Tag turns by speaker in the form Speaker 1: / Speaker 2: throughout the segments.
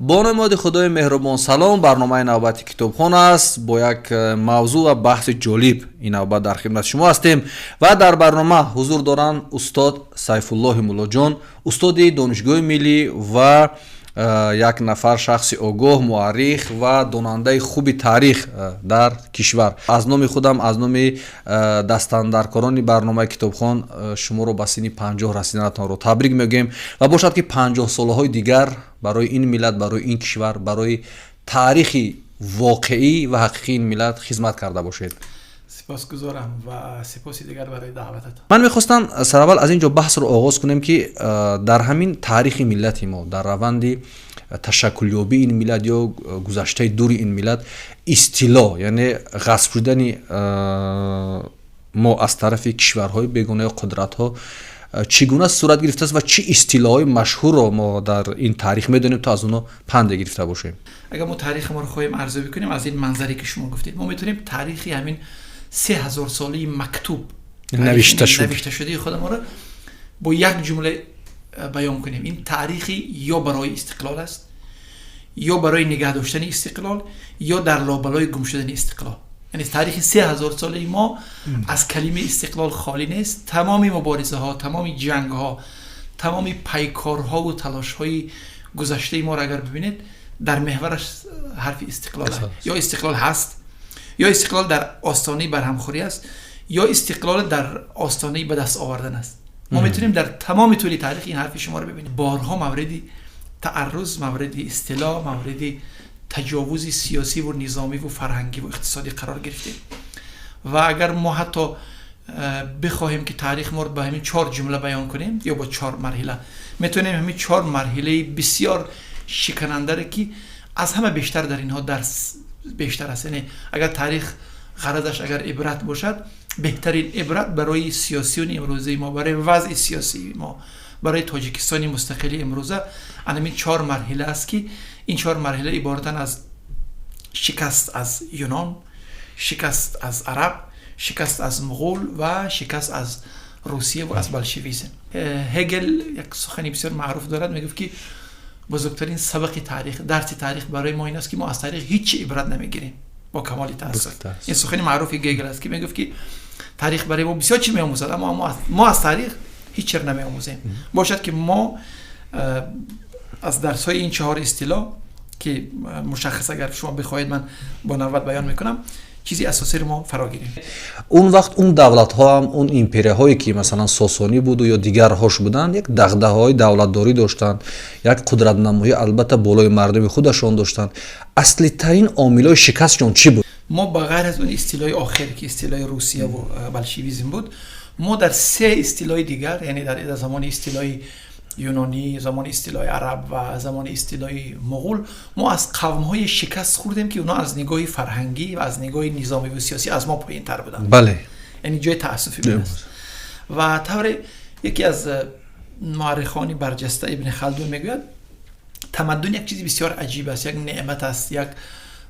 Speaker 1: Бо номи Худои меҳрубон, салом. Барномаи навбати Китобхон аст. Бо як мавзӯъ ва баҳси ҷолиб ин навбат дар хидмати шумо ҳастем ва дар барнома ҳузур доранд устод Сайфуллоҳи Муллоҷон, устоди Донишгоҳи миллӣ ва як нафар шахси огоҳ, муаррих ва донандаи хуби таърих дар кишвар. Аз номи худам, аз номи дастандаркорони барномаи Китобхон шуморо ба синни 50 расиданатонро табрик мегӯем ва бошад, ки 50 солаҳои дигар барои ин миллат, барои ин кишвар, барои таърихи воқеӣ ва ҳақиқии ин миллат хизмат карда бошед.
Speaker 2: Сипосгузорам ва сипоси дигар барои даъвататон.
Speaker 1: Ман мехостам сараввал аз ин ҷо баҳсро оғоз кунем, ки дар ҳамин таърихи миллати мо, дар раванди ташаккулёбии ин миллат ё гузаштаи дури ин миллат, истило, яъне ғасб шудани мо аз тарафи кишварҳои бегона ё қудратҳо чӣ гуна сурат гирифтааст ва чӣ истилоҳои машҳурро мо дар ин таърих медонем, то аз онҳо панде гирифта бошем.
Speaker 2: Агар мо таърихи моро хоҳем арзёбӣ кунем аз ин манзаре, ки шумо гуфтед, мо метавонем таърихи ҳамин 3000-солаи мактуб
Speaker 1: навишта шуд.
Speaker 2: Навишташудаи худамонро бо як ҷумла баён кунем. Ин таърихи ё барои истиқлол аст, ё барои нигаҳ доштани истиқлол, ё дар лобалои гум шудани истиқлол. Яъне таърихи 3000-солаи мо аз калимаи истиқлол холӣ нест. Тамоми муборизаҳо, тамоми ҷангҳо, тамоми пайкорҳову талошҳои гузаштаи моро агар бибинед, дар меҳвараш ҳарфи истиқлол аст. Ё истиқлол ҳаст, ё истиқлол дар остонаи барҳамхӯрӣ аст, ё истиқлол дар остонаи ба даст овардан аст. Мо метавонем дар тамоми тӯли таърих ин ҳарфи шуморо бибинем. Борҳо мавриди таъарруз, мавриди истило, мавриди таҷовузи сиёсиву низомиву фарҳангиву иқтисодӣ қарор гирифтем. Ва агар мо ҳатто бихоҳем, ки таърих моро ба ҳамин чор ҷумла баён кунем ё бо чор марҳила, метавонем ҳамин чор марҳилаи бисёр шиканандаре, ки аз ҳама бештар дар инҳо дарс бештар аст. Яъне агар таърих ғаразаш агар ибрат бошад, беҳтарин ибрат барои сиёсиёни имрӯзаи мо, барои вазъи сиёсии мо, барои Тоҷикистони мустақили имрӯза ҳамин чор марҳила аст, ки ин чор марҳила иборатанд аз шикаст аз Юнон, шикаст аз араб, шикаст аз муғул ва шикаст аз Русия ва аз болшевизм. Ҳегел як сухани бисёр маъруф дорад, мегуфт, ки бузургтарин сабақи таърих, дарси таърих барои мо ин аст, ки мо аз таърих ҳеҷ чи ибрат намегирем. Бо камоли таассуф, ин сухани маъруфи Гегел аст, ки мегуфт, ки таърих барои мо бисёр чи меомӯзад, аммо мо аз таърих ҳеҷ чиро намеомӯзем. Бошад, ки мо аз дарсҳои ин чаҳор истило, ки мушаххас агар шумо бихоҳед, ман бо навбат баён мекунам, чизи асосиро мо фаро гирем.
Speaker 1: Он вақт он давлатҳо ҳам, он империяҳое, ки масалан Сосонӣ буду ё дигарҳош буданд, як дағдаҳаҳои давлатдорӣ доштанд, як қудратнамоӣ албатта болои мардуми худашон доштанд. Аслитарин омилҳои шикастшон чӣ буд?
Speaker 2: Мо ба ғайр аз он истилои охир, ки истилои Русияву болшевизм буд, мо дар се истилои дигар, яъне дар замони истилои юнонӣ, замони истилои араб ва замони истилои муғул, мо аз қавмҳое шикаст хӯрдем, ки онҳо аз нигоҳи фарҳангӣ ва аз нигоҳи низомиву сиёсӣ аз мо поинтар буданд. Яъне ҷои таассуфи аст. Ва тавре яке аз муаррихони барҷаста, Ибни Халдун, мегӯяд, тамаддун як чизи бисёр аҷиб аст, як неъмат аст, як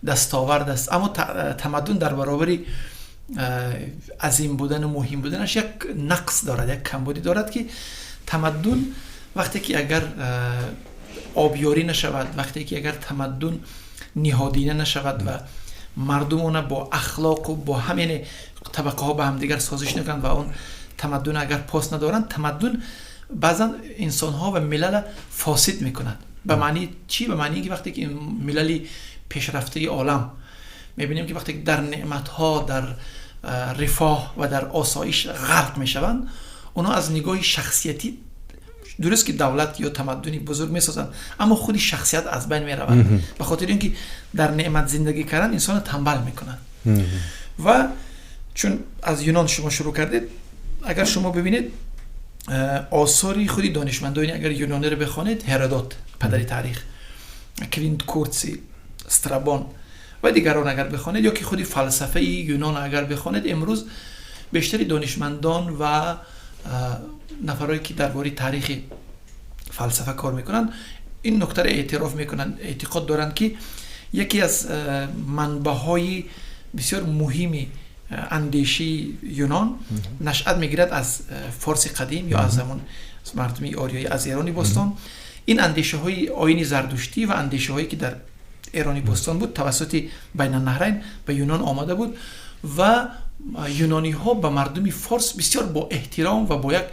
Speaker 2: дастовард аст, аммо тамаддун дар баробари азим будану муҳим буданаш як нақс дорад, як камбудӣ дорад, ки тамаддун вақте ки агар обёрӣ нашавад, вақте ки агар тамаддун ниҳодина нашавад ва мардум она бо ахлоқу бо ҳам, яъне табақаҳо ба ҳамдигар созиш накунанд ва он тамаддун агар пос надоранд, тамаддун баъзан инсонҳо ва милала фосид мекунад. Ба маънии чӣ? Ба маънии ки вақте ки милали пешрафтаи олам мебинем, ки вақте ки дар неъматҳо, дар рифоҳ ва дар осоиш ғарқ мешаванд, онҳо аз нигоҳи шахсиятӣ дуруст ки давлат ё тамаддуни бузург месозанд, аммо худи шахсият аз байн меравад, ба хотири ин ки дар неъмат зиндагӣ кардан инсонро тамбал мекунад. Ва чун аз Юнон шумо шурӯъ кардед, агар шумо бибинед осори худи донишмандони агар юнониро бихонед, Ҳеродот, падари таърих, Квинт Куртсий, Страбон ва дигарон агар бихонед, ё ки худи фалсафаи Юнон агар бихонед, имрӯз бештари донишмандон ва нафарое ки дар бораи таърихи фалсафа кор мекунанд, ин нуктаро эътироф мекунанд, эътиқод доранд, ки яке аз манбаъҳои бисёр муҳими андешаи Юнон нашъат мегирад аз форси қадим ё аз замон мардуми ориёӣ, аз Эрони бостон. Ин андешаҳои оини зардуштӣ ва андешаҳое ки дар Эрони бостон буд, тавассути Байналнаҳрайн ба Юнон омада буд ва юнониҳо ба мардуми форс бисёр бо эҳтиром ва бо як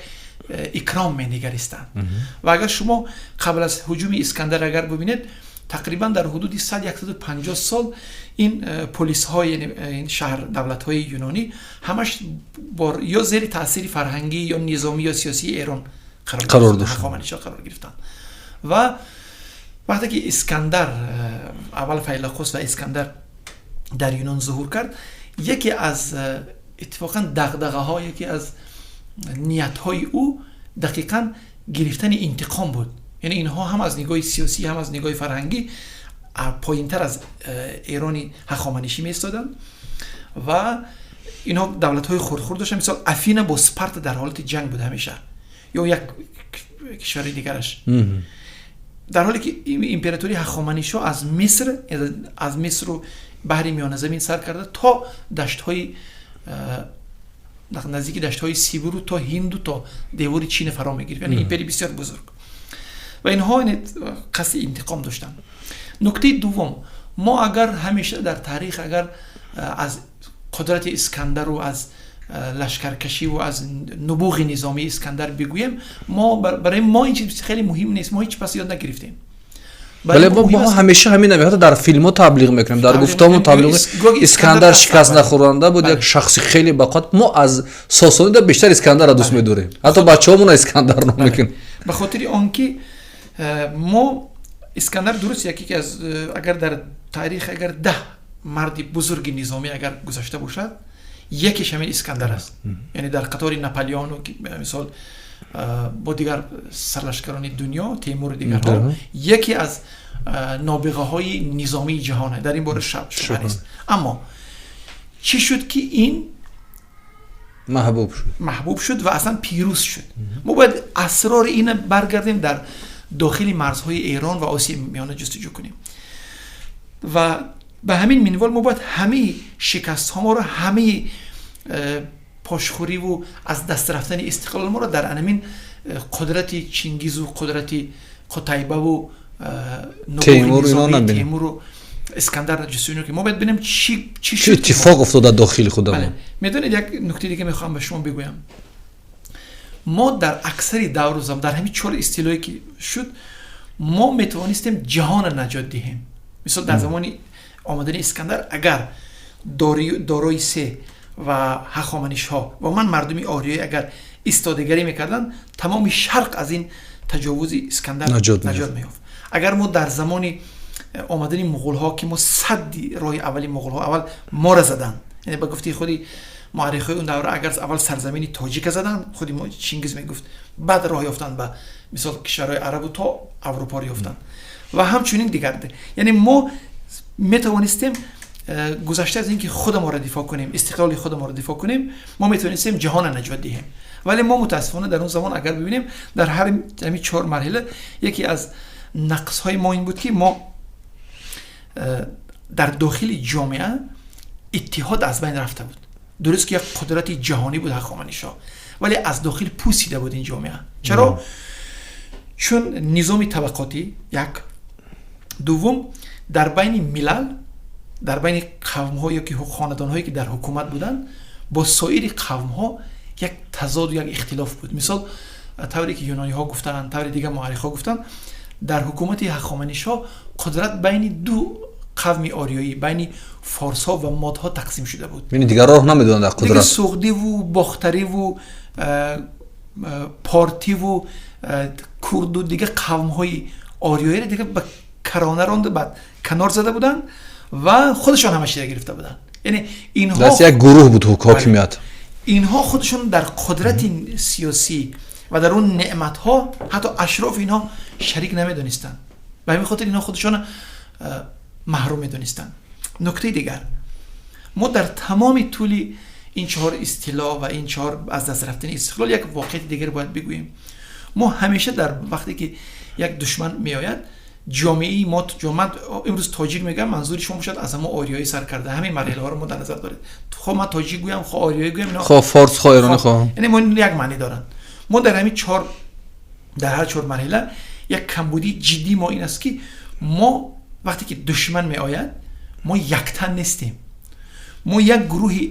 Speaker 2: икром менигаристанд. Ва агар шумо қабл аз ҳуҷуми Искандар агар бубинед, тақрибан дар ҳудуди 100-150 сол ин полисҳо, яъне ин шаҳр давлатҳои юнонӣ ҳамаш ё зери таъсири фарҳангӣ ё низомӣ ё сиёсии Эрон
Speaker 1: қарор доштанд,
Speaker 2: Ҳахоманишиҳо қарор гирифтанд. Ва вақте ки Искандар, аввал Файлақус ва Искандар дар Юнон зуҳур кард, яке аз иттифоқан дағдағаҳо, яке аз ниятҳои ӯ дақиқан гирифтани интиқом буд. Яъне инҳо ҳам аз нигоҳи сиёсӣ, ҳам аз нигоҳи фарҳангӣ поинтар аз Эрони Ҳахоманишӣ меистоданд ва инҳо давлатҳои хурдхурд доштанд. Мисол, Афина бо Спарта дар ҳолати ҷанг буд ҳамеша, ё як кишвари дигараш, дар ҳоле ки императории Ҳахоманишо аз Мисру баҳри Миёназамин сар карда то даштҳои наздики даштҳои Сибиру то Ҳинду то девори Чина фаро мегирифт, яъне империяи бисёр бузург. Ва инҳо қасди интиқом доштанд. Нуктаи дуввум: мо агар ҳамеша дар таърих агар аз қудрати Искандару аз лашкаркашиву аз нубуғи низомии Искандар бигӯем, мо барои мо ин чиз хеле муҳим нест, мо ҳеҷ пас ёд нагирифтем.
Speaker 1: Бале, мо ҳамеша ҳамин, ҳатто дар филмҳо таблиғ мекунем, дар гуфтаҳо таблиғ. Искандар шикаст нахӯранда буд, як шахси хеле бақувват. Мо аз Сосонида бештар Искандарро дӯст медорем, ҳатто бачаҳомона Искандар ном мекунем.
Speaker 2: Ба хотири он ки мо Искандар дуруст яке ки аз агар дар таърих агар 10 марди бузурги низомӣ агар гузашта бошад, якеш ҳамин Искандар аст, яъне дар қатори Наполеону мисол бо дигар сарлашкарони дунё, Темуру дигарҳо, яке аз нобиғаҳои низомии ҷаҳон, дар ин бора шубҳа нест. Аммо чӣ шуд ки ин
Speaker 1: маҳбуб шуд?
Speaker 2: Маҳбуб шуд ва аслан пирӯз шуд. Мо бояд асрори ина баргардем, дар дохили марзҳои Эрон ва Осиёи Миёна ҷустуҷӯ кунем. Ва ба ҳамин минвол мо бояд ҳамаи шикастҳо моро, ҳамаи пошхӯриву аз даст рафтани истиқлол моро дар анамин қудрати Чингизу қудрати Қутайбаву Темуру Искандар ҷустуҷӯ ки мо бояд бинем чӣ
Speaker 1: чӣ иттифоқ афтода дохили худамон.
Speaker 2: Медонед, як нуктаи дига мехоҳам ба шумо бигӯям. Мо дар аксари давру замон, дар ҳамин чор истилое ки шуд, мо метавонистем ҷаҳонро наҷот диҳем. Мисол, дар замони омадани Искандар агар Дорои Се ва ҳахоманишҳо ва ман мардуми ориёӣ агар истодагарӣ мекарданд, тамоми шарқ аз ин таҷовузи Искандар наҷот меёфт. Агар мо дар замони омадани муғулҳо, ки мо садди роҳи аввали муғулҳо, аввал моро заданд, яъне ба гуфтаи худи муаррихҳои он давра, агар аввал сарзамини тоҷика заданд, худи Чингиз мегуфт, баъд роҳ ёфтанд ба мисол кишварҳои арабу то Аврупоро ёфтанд ва ҳамчунин дигар. Яъне мо метавонистем, гузашта аз ин ки худамонро дифоъ кунем, истиқлоли худамонро дифоъ кунем, мо метавонистем ҷаҳонро наҷот диҳем. Вале мо мутаассифона дар он замон агар бибинем, дар ҳар ҳамин чор марҳила яке аз нақсҳои мо ин буд, ки мо дар дохили ҷомеа иттиҳод аз байн рафта буд. Дуруст ки як қудрати ҷаҳонӣ буд Ҳахоманишоҳ, вале аз дохил пусида буд ин ҷомеа. Чаро? Чун низоми табақотӣ як, дуввум, дар байни милал, дар байни қавмҳо ё ки хонадонҳое ки дар ҳукумат буданд, бо соири қавмҳо як тазоду як ихтилоф буд. Мисол, тавре ки юнониҳо гуфтанд, тавре дигар муаррихҳо гуфтанд, дар ҳукумати Ҳахоманишоҳ қудрат байни ду қавми ориёӣ, байни форсҳо ва модҳо тақсим шуда буд.
Speaker 1: Яъне дигар роҳ намедоданд дар
Speaker 2: дигар
Speaker 1: қудрат.
Speaker 2: Суғдиву бохтариву портиву курду дигар қавмҳои ориёиро дигар ба карона ронда, ба канор зада буданд ва худашон ҳама чиза гирифта буданд. Яъне инҳо
Speaker 1: даст як гурӯҳ буд ҳокимият.
Speaker 2: Инҳо худашон дар қудрати сиёсӣ ва дар он неъматҳо, ҳатто ашроф, инҳо шарик намедонистанд. Ба ҳамин хотир инҳо худашона маҳрум медонистанд. Нуктаи дигар: мо дар тамоми тӯли ин чаҳор истилоҳ ва ин чаҳор аз даст рафтани истиқлол як воқеияти дигар бояд бигӯем. Мо ҳамеша дар вақте ки як душман меояд, ҷомеаи мо, ман имрӯз тоҷик мегӯям, манзури шумо бошад, аз ҳамо ориёӣ сар карда ҳамин марҳилаҳоро мо дар назар доред. Хо ман тоҷик гӯям, хо ориёӣ гӯям,
Speaker 1: хо форс, хо эронӣ, хо
Speaker 2: яъне мо як маънӣ доранд. Мо дар ҳамин чор, дар ҳар чор марҳила Як камбудии ҷиддии мо ин аст, ки мо вақте ки душман меояд, мо яктан нестем. Мо як гурӯҳи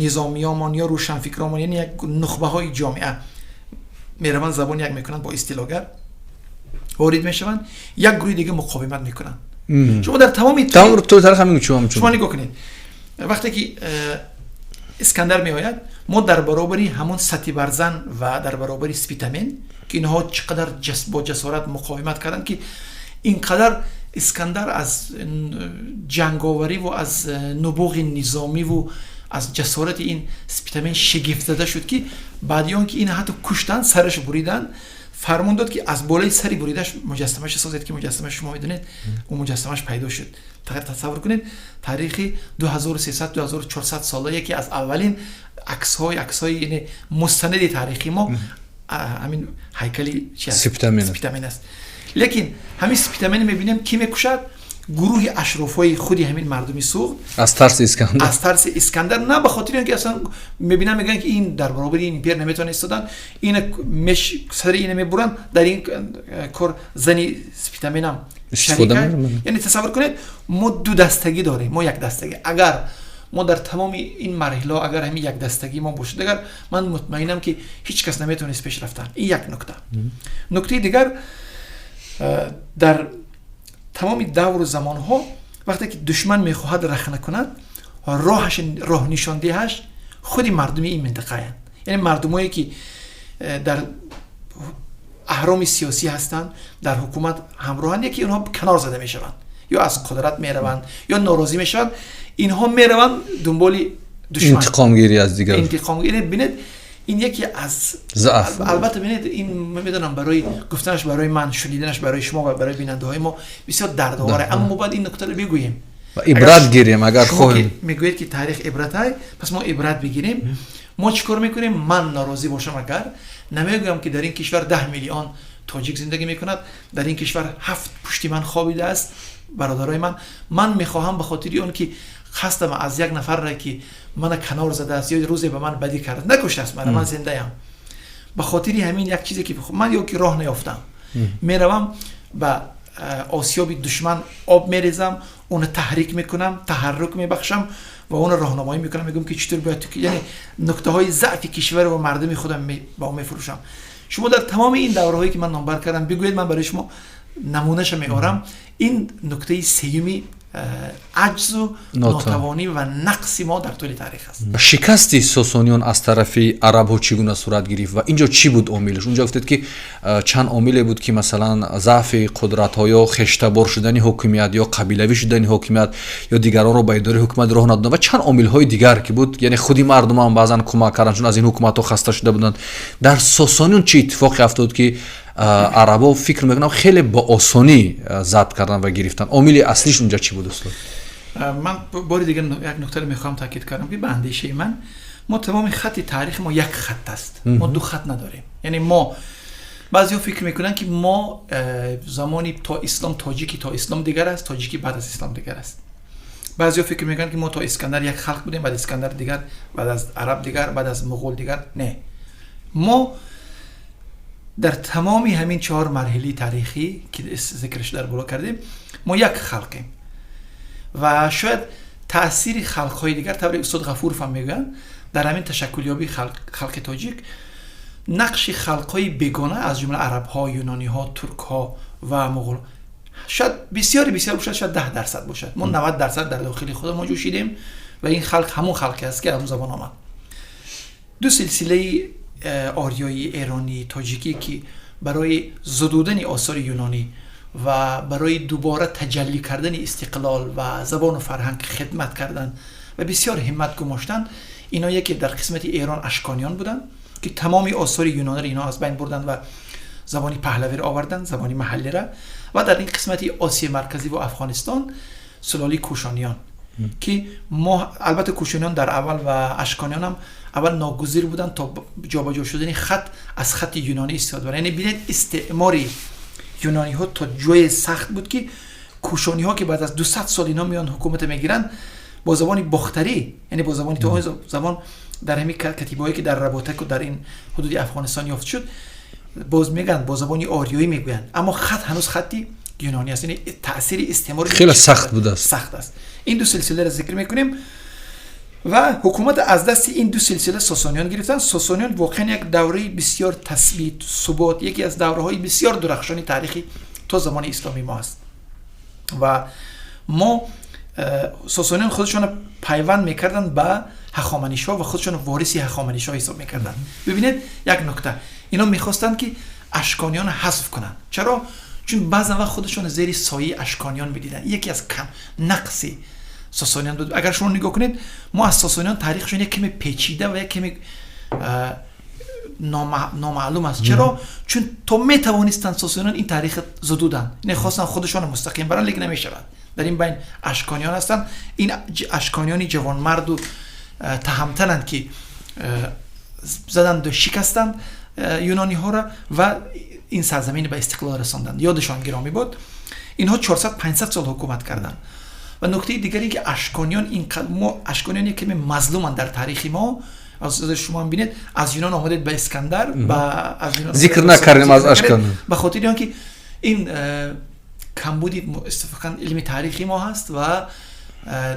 Speaker 2: низомиёмон ё рӯшанфикромон, яъне як нухбаҳои ҷомеа мераванд, забон як мекунанд, бо истилогар ворид мешаванд, як гурӯҳи дига муқовимат мекунанд. Шумо дар тамоми
Speaker 1: Шумо
Speaker 2: нигоҳ кунед, вақте ки Искандар меояд, мо дар баробари ҳамон Сатибарзан ва дар баробари Спитамен, ки инҳо чӣ қадар бо ҷасорат муқовимат карданд, ки ин қадар Искандар аз ҷанговариву аз нубуғи низомиву аз ҷасорати ин Спитамен шигифтзада шуд, ки баъди он ки ин ҳатто куштанд, сараш буриданд, фармон дод, ки аз болои сари буридаш муҷассамаша созед, ки муҷассамаш, шумо медонед, ӯ муҷассамаш пайдо шуд. Тасаввур кунед, таърихи 2300, 2400 сола, яке аз аввалин аксҳои, яъне мустанади таърихи мо ҳамин ҳайкали чи аст? Спитамен аст. Лекин ҳамин Спитамен мебинем, ки мекушад гурӯҳи ашрофҳои худи ҳамин мардуми Суғд.
Speaker 1: Аз тарси Искандар.
Speaker 2: Аз тарси Искандар, на ба хотири он ки аслан мебинам, мегӯянд, ки ин дар баробари ин импер наметавона истодан, ина сари ина мебуранд. Дар ин кор зани Спитаменам шарик. Яъне тасаввур кунед, мо ду дастагӣ дорем, мо як дастагӣ. Агар мо дар тамоми ин марҳилаҳо, агар ҳамин якдастагӣ мо бошад, агар, ман мутмаинам, ки ҳеҷ кас наметавонист пеш рафтан. Ин як нукта. Нуктаи дигар, дар тамоми давру замонҳо, вақте ки душман мехоҳад рахна кунад, роҳаш, роҳнишондиҳаш худи мардуми ин минтақаянд, яъне мардумое ки дар аҳроми сиёсӣ ҳастанд, дар ҳукумат ҳамроҳанд. Яке онҳо канор зада мешаванд ё аз қудрат мераванд ё норозӣ мешаванд, инҳо мераванд дунболи душман.
Speaker 1: Интиқомгирӣ аз дигар.
Speaker 2: Интиқомгирӣ. Бинед, ин яке аз
Speaker 1: заъф.
Speaker 2: Албатта, бинед, ин медонам, барои гуфтанаш барои ман, шуниданаш барои шумо ва барои бинандаҳои мо бисёр дардовар, аммо мо бояд ин нуктаро бигӯем.
Speaker 1: Ва ибрат гирем, агар хоҳем.
Speaker 2: Мегӯед, ки таърих ибратай, пас мо ибрат бигирем. Мо чӣ кор мекунем? Ман норозӣ бошам агар, намегӯям, ки дар ин кишвар 10 миллион тоҷик зиндагӣ мекунад, дар ин кишвар ҳафт пушти ман хобидааст, бародарои ман. Ман мехоҳам ба хотири он ки хастам аз як нафарре, ки мана канор задааст ё рӯзе ба ман бадӣ кард, накуштааст мана, ман зиндаям, ба хотири ҳамин як чизе ки ман ё ки роҳ наёфтам, меравам, ба осиёби душман об мерезам, уна таҳрик мекунам, таҳаррук мебахшам ва уна роҳнамоӣ мекунам, мегӯям, ки чутур бояд, яъне нуктаҳои заъфи кишвар ва мардуми худам ба ӯ мефурӯшам. Шумо дар тамоми ин давраҳое, ки ман номбар кардам, бигӯед, ман барои шумо намунаша меорам. Ин нуктаи сеюми аҷзу нотавонӣ ва нақси мо дар тӯли таърих аст.
Speaker 1: Шикасти Сосониён аз тарафи арабҳо чӣ гуна сурат гирифт ва инҷо чӣ буд омилаш? Унҷо гуфтед, ки чанд омиле буд, ки масалан заъфи қудратҳо ё хештабор шудани ҳокимият ё қабилавӣ шудани ҳокимият ё дигаронро ба идораи ҳукумат роҳ надодан ва чанд омилҳои дигар, ки буд, яъне худи мардумам баъзан кӯмак карданд, чун аз ин ҳукуматҳо хаста шуда буданд. Дар Сосониён чӣ иттифоқе афтод, ки арабо, фикр мекунам, хеле бо осонӣ забт карданд ва гирифтанд? Омили аслиш унҷа чӣ буд, устод?
Speaker 2: Ман бори дигар як нуктаро мехоҳам таъкид кардам, ки ба андешаи ман мо тамоми хатти таърихи мо як хатт аст, мо ду хат надорем. Яъне мо, баъзеҳо фикр мекунанд, ки мо замони то ислом, тоҷики то ислом дигар аст, тоҷики баъд аз ислом дигар аст. Баъзеҳо фикр мекунанд, ки мо то Искандар як халқ будем, баъд Искандар дигар, баъд аз араб дигар, баъд аз муғул дигар. Не, мо дар тамоми ҳамин чаҳор марҳилаи таърихӣ, ки зикраш дар боло кардем, мо як халқем ва шояд таъсири халқҳои дигар, тавре устод Ғафуров ҳам мегӯянд, дар ҳамин ташаккулёбии халқи тоҷик нақши халқҳои бегона, аз ҷумла арабҳо, юнониҳо, туркҳо ва муғул, шояд бисёре бисёр бошад, шояд 10% бошад. Мо 90% дар дохили худамон ҷӯшидем ва ин халқ ҳамон халқе аст, ки аз он забон омад. Ду силсилаи ориёӣ, эронӣ, тоҷикӣ, ки барои зудудани осори юнонӣ ва барои дубора таҷаллӣ кардани истиқлол ва забону фарҳанг хидмат карданд ва бисёр ҳиммат гумоштанд, ино яке дар қисмати Эрон Ашкониён буданд, ки тамоми осори юнониро ино аз байн бурданд ва забони паҳлавиро оварданд, забони маҳаллиро, ва дар ин қисмати Осиёи Марказӣ ва Афғонистон сулолаи Кушониён, ки мо албатта кушониён дар аввал ва ашкониён ҳам аввал ногузир буданд, то ҷобаҷо шудани хат, аз хати юнонӣ истифода баранд. Яъне бинед, истеъмори юнониҳо то ҷое сахт буд, ки кушониҳо, ки баъд аз 200 сол ино меоянд, ҳукумата мегиранд, бо забони бохтарӣ, яъне бо забони то он замон дар ҳамин катибаҳое, ки дар Работаку дар ин ҳудуди Афғонистон ёфт шуд. Боз мегӯянд, бо забони ориёӣ мегӯянд, аммо хат ҳанӯз хати юнонӣ аст, яъне таъсири истеъмор
Speaker 1: хеле сахт будааст.
Speaker 2: Сахт аст. Ин ду силсиларо зикр мекунем ва ҳукумат аз дасти ин ду силсила сосониён гирифтанд. Сосониён воқеан як давраи бисёр тасбит, субот, яке аз давраҳои бисёр дурахшони таърихи то замони исломии мо аст. Ва мо сосониён худашонро пайванд мекарданд ба ҳахоманишҳо ва худашонро вориси ҳахоманишҳо ҳисоб мекарданд. Бибинед, як нукта: ино мехостанд, ки ашкониёнро ҳазф кунанд. Чаро? Чун баъзан вақт худашонро зери сояи ашкониён медиданд. Яке аз кам нақси сосониён буд. Агар шумо нигоҳ кунед, мо аз сосониён таърихшон як каме печида ва як каме номаълум аст. Чаро? Чун то метавонистанд, сосониён ин таърих зудуданд, хостанд худашонро мустақим баранд, лекин намешавад. Дар ин байн ашкониён ҳастанд. Ин ашкониёни ҷавонмарду таҳамтананд, ки заданду шикастанд юнониҳоро ва ин сарзамин ба истиқлол расонданд. Ёдашон гиромӣ буд. Инҳо 400-500 сол ҳукумат карданд. Ва нуктаи дигар ин ки ашкониён, мо ашкониён як каме мазлуманд дар таърихи мо. Аз шумо ҳам бинед, аз юнон омадед ба Искандар, ба аз юнон
Speaker 1: зикр накардем аз ашкон.
Speaker 2: Ба хотири он ки ин камбуди истифоқан илми таърихи мо ҳаст ва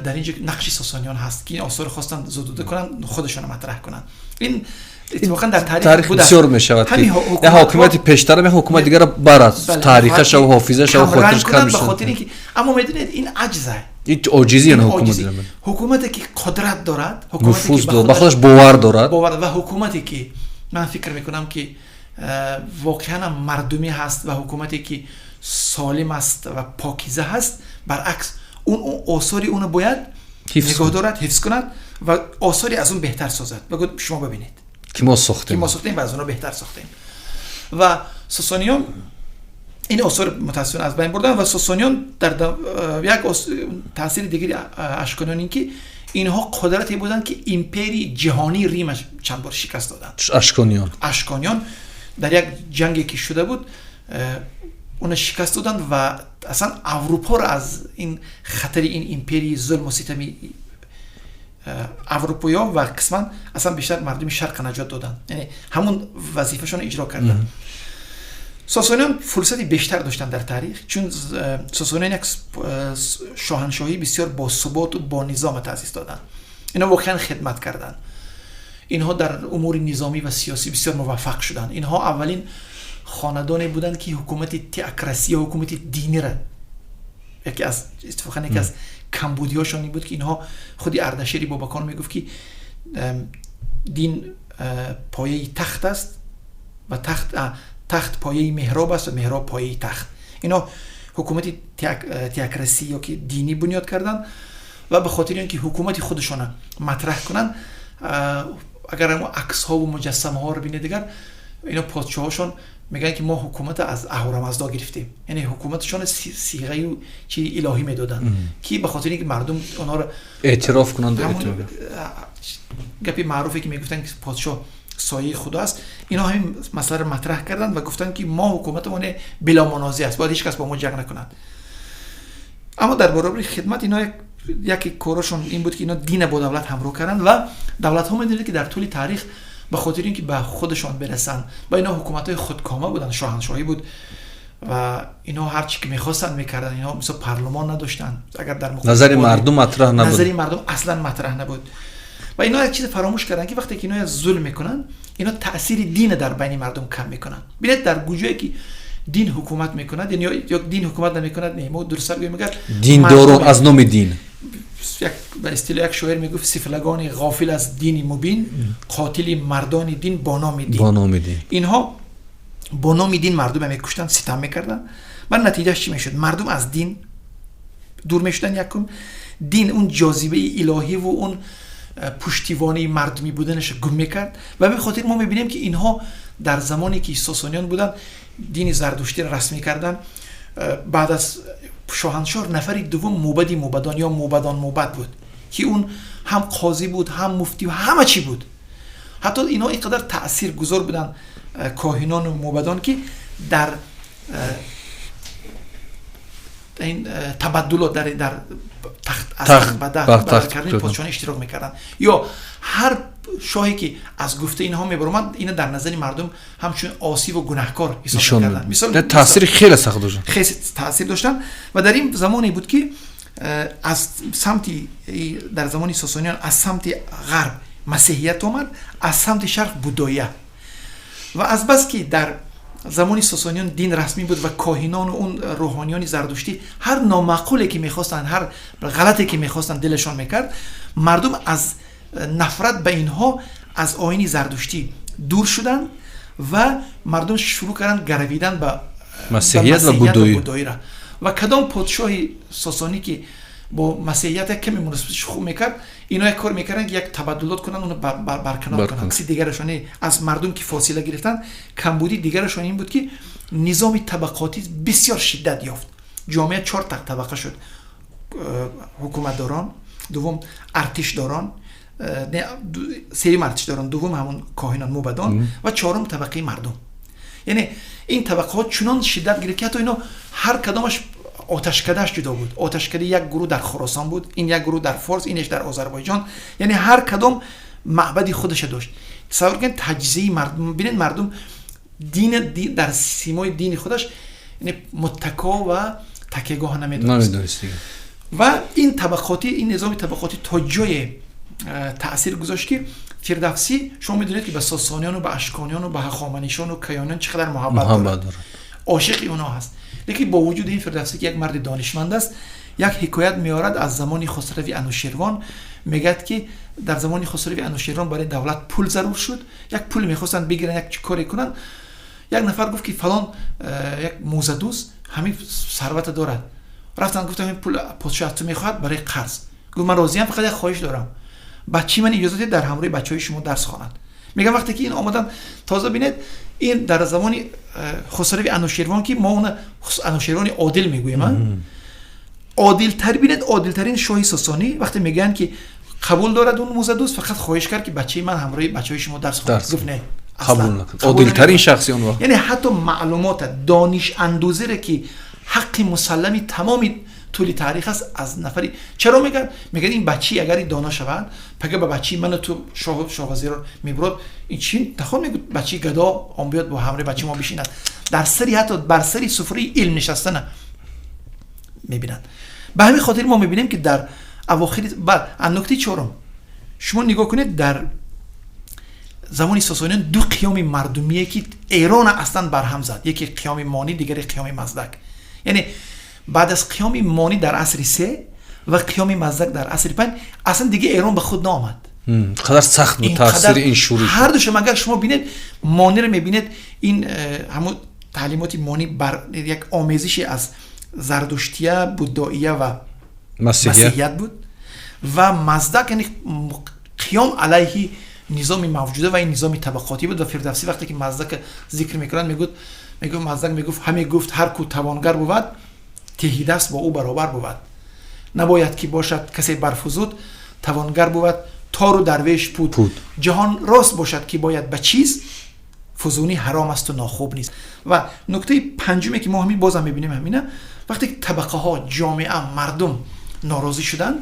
Speaker 2: дар инҷо нақши сосониён ҳаст, ки ин осорро хостанд зудуда кунанд, худашонро матраҳ кунанд. Ин иттифоқан дар
Speaker 1: таърих бисёр мешавад, ки ҳокимияти пештара мехоҳ ҳукумати дигара барад, таърихаша ва ҳофизаша ва хотираш кам
Speaker 2: мешавад. Ба хотири ин ки, аммо медонед, ин аҷза.
Speaker 1: Ин оҷизӣ ҳукумат.
Speaker 2: Ҳукумате ки қудрат дорад,
Speaker 1: нуфуз дорад, ба худаш бовар дорад.
Speaker 2: Бовар ва ҳукумате ки ман фикр мекунам, ки воқеан мардумӣ ҳаст ва ҳукумате ки солим аст ва покиза ҳаст, баръакс, он осори уно бояд нигоҳ дорад, ҳифз кунад ва осори аз он беҳтар созад. Бигӯяд: шумо бибинед,
Speaker 1: ки мо сохтем,
Speaker 2: ки мо сохтем ва аз онҳо беҳтар сохтем. Ва сосониён ин осор мутаассифона аз байн бурданд. Ва сосониён дар як таъсири дигари ашкониён ин ки инҳо қудрате буданд, ки империяи ҷаҳонии Римаш чанд бор шикаст доданд.
Speaker 1: Ашкониён.
Speaker 2: Ашкониён дар як ҷанге ки шуда буд, уна шикаст доданд ва аслан Аврупоро аз ин хатари ин империяи зулму ситами аврупоиён ва қисман аслан бештар мардуми шарқа наҷот доданд, яъне ҳамун вазифашонро иҷро карданд. Сосониён фурсати бештар доштанд дар таърих, чун сосониён як шоҳаншоҳии бисёр босуботу бо низома таъсис доданд. Инҳо воқеан хидмат карданд. Инҳо дар умури низомӣ ва сиёсӣ бисёр муваффақ шуданд. Инҳо аввалин хонадоне буданд, ки ҳукумати теократсӣ ё ҳукумати динира, яке аз иттифоқан яке аз камбудиҳошон ин буд, ки инҳо, худи Ардашери Бобакон мегуфт, ки дин пояи тахт аст ва тахт пояи меҳроб аст ва меҳроб пояи тахт. Инҳо ҳукумати теократсӣ ё ки динӣ бунёд карданд ва ба хотири он ки ҳукумати худашона матраҳ кунанд, агар ҳамо аксҳову муҷассамаҳоро бинед, дигар ино подшоҳошон мегӯянд, ки мо ҳукумата аз Аҳурамазда гирифтем, яъне ҳукуматашон сиғаю чи илоҳӣ медоданд, ки ба хотири ин ки мардум онҳоро
Speaker 1: эътироф кунанд.
Speaker 2: Гапи маъруфе ки мегуфтанд, ки подшоҳ сояи худо аст, инҳо ҳамин масъаларо матраҳ карданд ва гуфтанд, ки мо ҳукуматамон биломунозеъ аст, бояд ҳеҷ кас бо мо ҷанг накунад. Аммо дар баробари хидмат инҳо яке корошон ин буд, ки инҳо дина бо давлат ҳамроҳ карданд. Ва давлатҳо, медонед, ки дар тӯли таърих ба хотири ин ки ба худашон бирасанд, ва инҳо ҳукуматҳои худкома буданд, шоҳаншоҳӣ буд ва инҳо ҳар чи ки мехостанд мекарданд. Инҳо мисол парлумон надоштанд. Агар дар
Speaker 1: назари мардум матраҳ набуд.
Speaker 2: Назари мардум аслан матраҳ набуд. Ва инҳо як чиз фаромӯш карданд, ки вақте ки инҳо зулм мекунанд, инҳо таъсири дина дар байни мардум кам мекунанд. Бинед, дар куҷое ки дин ҳукумат мекунад ё дин ҳукумат намекунад, не, мо дурусттар гӯем, агар
Speaker 1: диндорон аз номи дин.
Speaker 2: Як ба истилоҳ як шоир мегуфт: сифлагони ғофил аз дини мубин, қотили мардони дин бо номи дин.
Speaker 1: Бо номи дин.
Speaker 2: Инҳо бо номи дин мардуме мекуштанд, ситам мекарданд. Ва натиҷааш чӣ мешуд? Мардум аз дин дур мешуданд. Якум, дин он ҷозибаи илоҳиву он пуштивонии мардумӣ буданаш гум мекард. Ва ба хотир мо мебинем, ки инҳо дар замоне ки сосониён буданд, дини зардуштиро расмӣ карданд. Баъд аз шоҳаншоҳ нафари дуввум мӯбади мӯбадон ё мӯбадон мӯбад буд, ки он ҳам қозӣ буд, ҳам муфтӣ, ҳама чӣ буд. Ҳатто инҳо ин қадар таъсиргузор буданд, коҳинону мӯбадон, ки дар ин табаддулот дар тахт, аз тахт ба тахт кардани подшоҳон иштирок мекарданд ё ҳар Шоҳе ки аз гуфтаи инҳо мебаромад, ина дар назари мардум ҳамчун осӣ ва гунаҳкор ҳисоб мекарданд.
Speaker 1: Мисол, таъсири хеле сахт доштанд.
Speaker 2: Хеле таъсир доштанд. Ва дар ин замоне буд, ки аз самти, дар замони Сосониён, аз самти ғарб масеҳият омад, аз самти шарқ буддоия. Ва азбаски дар замони Сосониён дин расмӣ буд ва коҳинону он рӯҳониёни зардуштӣ ҳар номаъқуле ки мехостанд, ҳар ғалате ки мехостанд, дилашон мекард, мардум аз нафрат ба инҳо аз оини зардуштӣ дур шуданд ва мардум шурӯъ карданд гаравидан ба
Speaker 1: масеҳият ва
Speaker 2: буддоира. Ва кадом подшоҳи сосонӣ ки бо масеҳият як каме муносибаташ хуб мекард, ино як кор мекарданд, ки як табаддулот кунанд, уно барканор кунанд. Дигарашон, аз мардум ки фосила гирифтанд, камбудии дигарашон ин буд, ки низоми табақотӣ бисёр шиддат ёфт. Ҷомеа чор табақа шуд: ҳукуматдорон, дуввум артишдорон, сеюм артишдорон, дуввум ҳамон коҳинон, мӯбадон ва чорум табақаи мардум. Яъне ин табақаҳо чунон шиддат гирифт, ки ҳатто ино ҳар кадомаш оташкадааш ҷудо буд. Оташкадаи як гурӯҳ дар Хуросон буд, ин як гурӯҳ дар Форс, инеш дар Озарбойҷон. Яъне ҳар кадом маъбади худаша дошт. Тасаввур кунед, таҷзияи мардум. Бинед, мардум дин дар симои дини худаш муттако ва такягоҳ намедонист. Ва ин табақотӣ, ин низоми табақотӣ то ҷое таъсир гузошт, ки Фирдавсӣ, шумо медонед, ки ба сосониёну ба ашкониёну ба ҳахоманишону каёниён чӣ қадар муҳаббат дорад, ошиқи онҳо ҳаст. Лекин бо вуҷуди ин, Фирдавсӣ, ки як марди донишманд аст, як ҳикоят меорад аз замони Хусрави Ануширвон. Мегӯяд, ки дар замони Хусрави Ануширвон барои давлат пул зарур шуд, як пул мехостанд бигиранд, як коре кунанд. Як нафар гуфт, ки фалон як мӯзадӯз ҳамин сарвата дорад. Рафтанд, гуфтанд: ҳамин пул подшоҳ аз ту мехоҳад барои қарз. Гуфт: ман розиям, фақат як хоҳиш дорам: бачаи ман иҷоза диҳед дар ҳамроҳи бачаҳои шумо дарс хонад. Мегӯям, вақте ки ин омадан, тоза бинед, ин дар замони Хусрави Ануширвон, ки мо она Ануширвони одил мегӯем, одилтар, бинед, одилтарин шоҳи сосонӣ, вақте мегӯянд, ки қабул дорад он мӯзадӯз, фақат хоҳиш кард, ки бачаи ман ҳамроҳи бачаҳои шумо дарс хонад. Гуфт: не.
Speaker 1: Одилтарин шахси он вақт.
Speaker 2: Яъне ҳатто маълумота, дониш андӯзире, ки ҳаққи мусаллами тамоми тӯли таърих аст, аз нафари, чаро мегӯяд? Мегӯяд, ин бачи агар доно шавад, пага ба бачаи ману ту шоҳ, шоҳвазиро мебурод. Ин чи наход мегӯд, бачаи гадо он биёд бо ҳамроҳи бачаи мо бишинад дар сари, ҳатто бар сари суфраи илм нишастана мебинанд. Ба ҳамин хотир мо мебинем, ки дар авохири, баъд нуктаи чорум, шумо нигоҳ кунед, дар замони сосониён ду қиёми мардумие, ки Эрона аслан барҳам зад: яке қиёми Монӣ, дигаре қиёми Маздак. Яъне баъд аз қиёми Монӣ дар асри се ва қиёми Маздак дар асри панҷ, аслан дига Эрон ба худ наомад.
Speaker 1: Қадар сахт буд таъсири ин шӯриш.
Speaker 2: Ҳар душам агар шумо бинед, Мониро мебинед, ин ҳамун таълимоти Монӣ бар як омезише аз зардуштия, буддоия ва масеҳият буд. Ва Маздак, яъне қиём алайҳи низоми мавҷуда ва ин низоми табақотӣ буд. Ва Фирдавсӣ вақте ки Маздака зикр мекунад, мегӯяд, Маздак мегуфт: ҳаме гуфт, ҳар ку тавонгар бувад, теҳидаст бо ӯ баробар бувад, набояд ки бошад касе барфузуд, тавонгар бувад тору дарвеш пуд, ҷаҳон рост бошад, ки бояд ба чиз фузунӣ ҳаром асту нохуб нест. Ва нуктаи панҷуме, ки мо ҳамин бозам мебинем, ҳамина: вақте ки табақаҳо, ҷомеа, мардум норозӣ шуданд,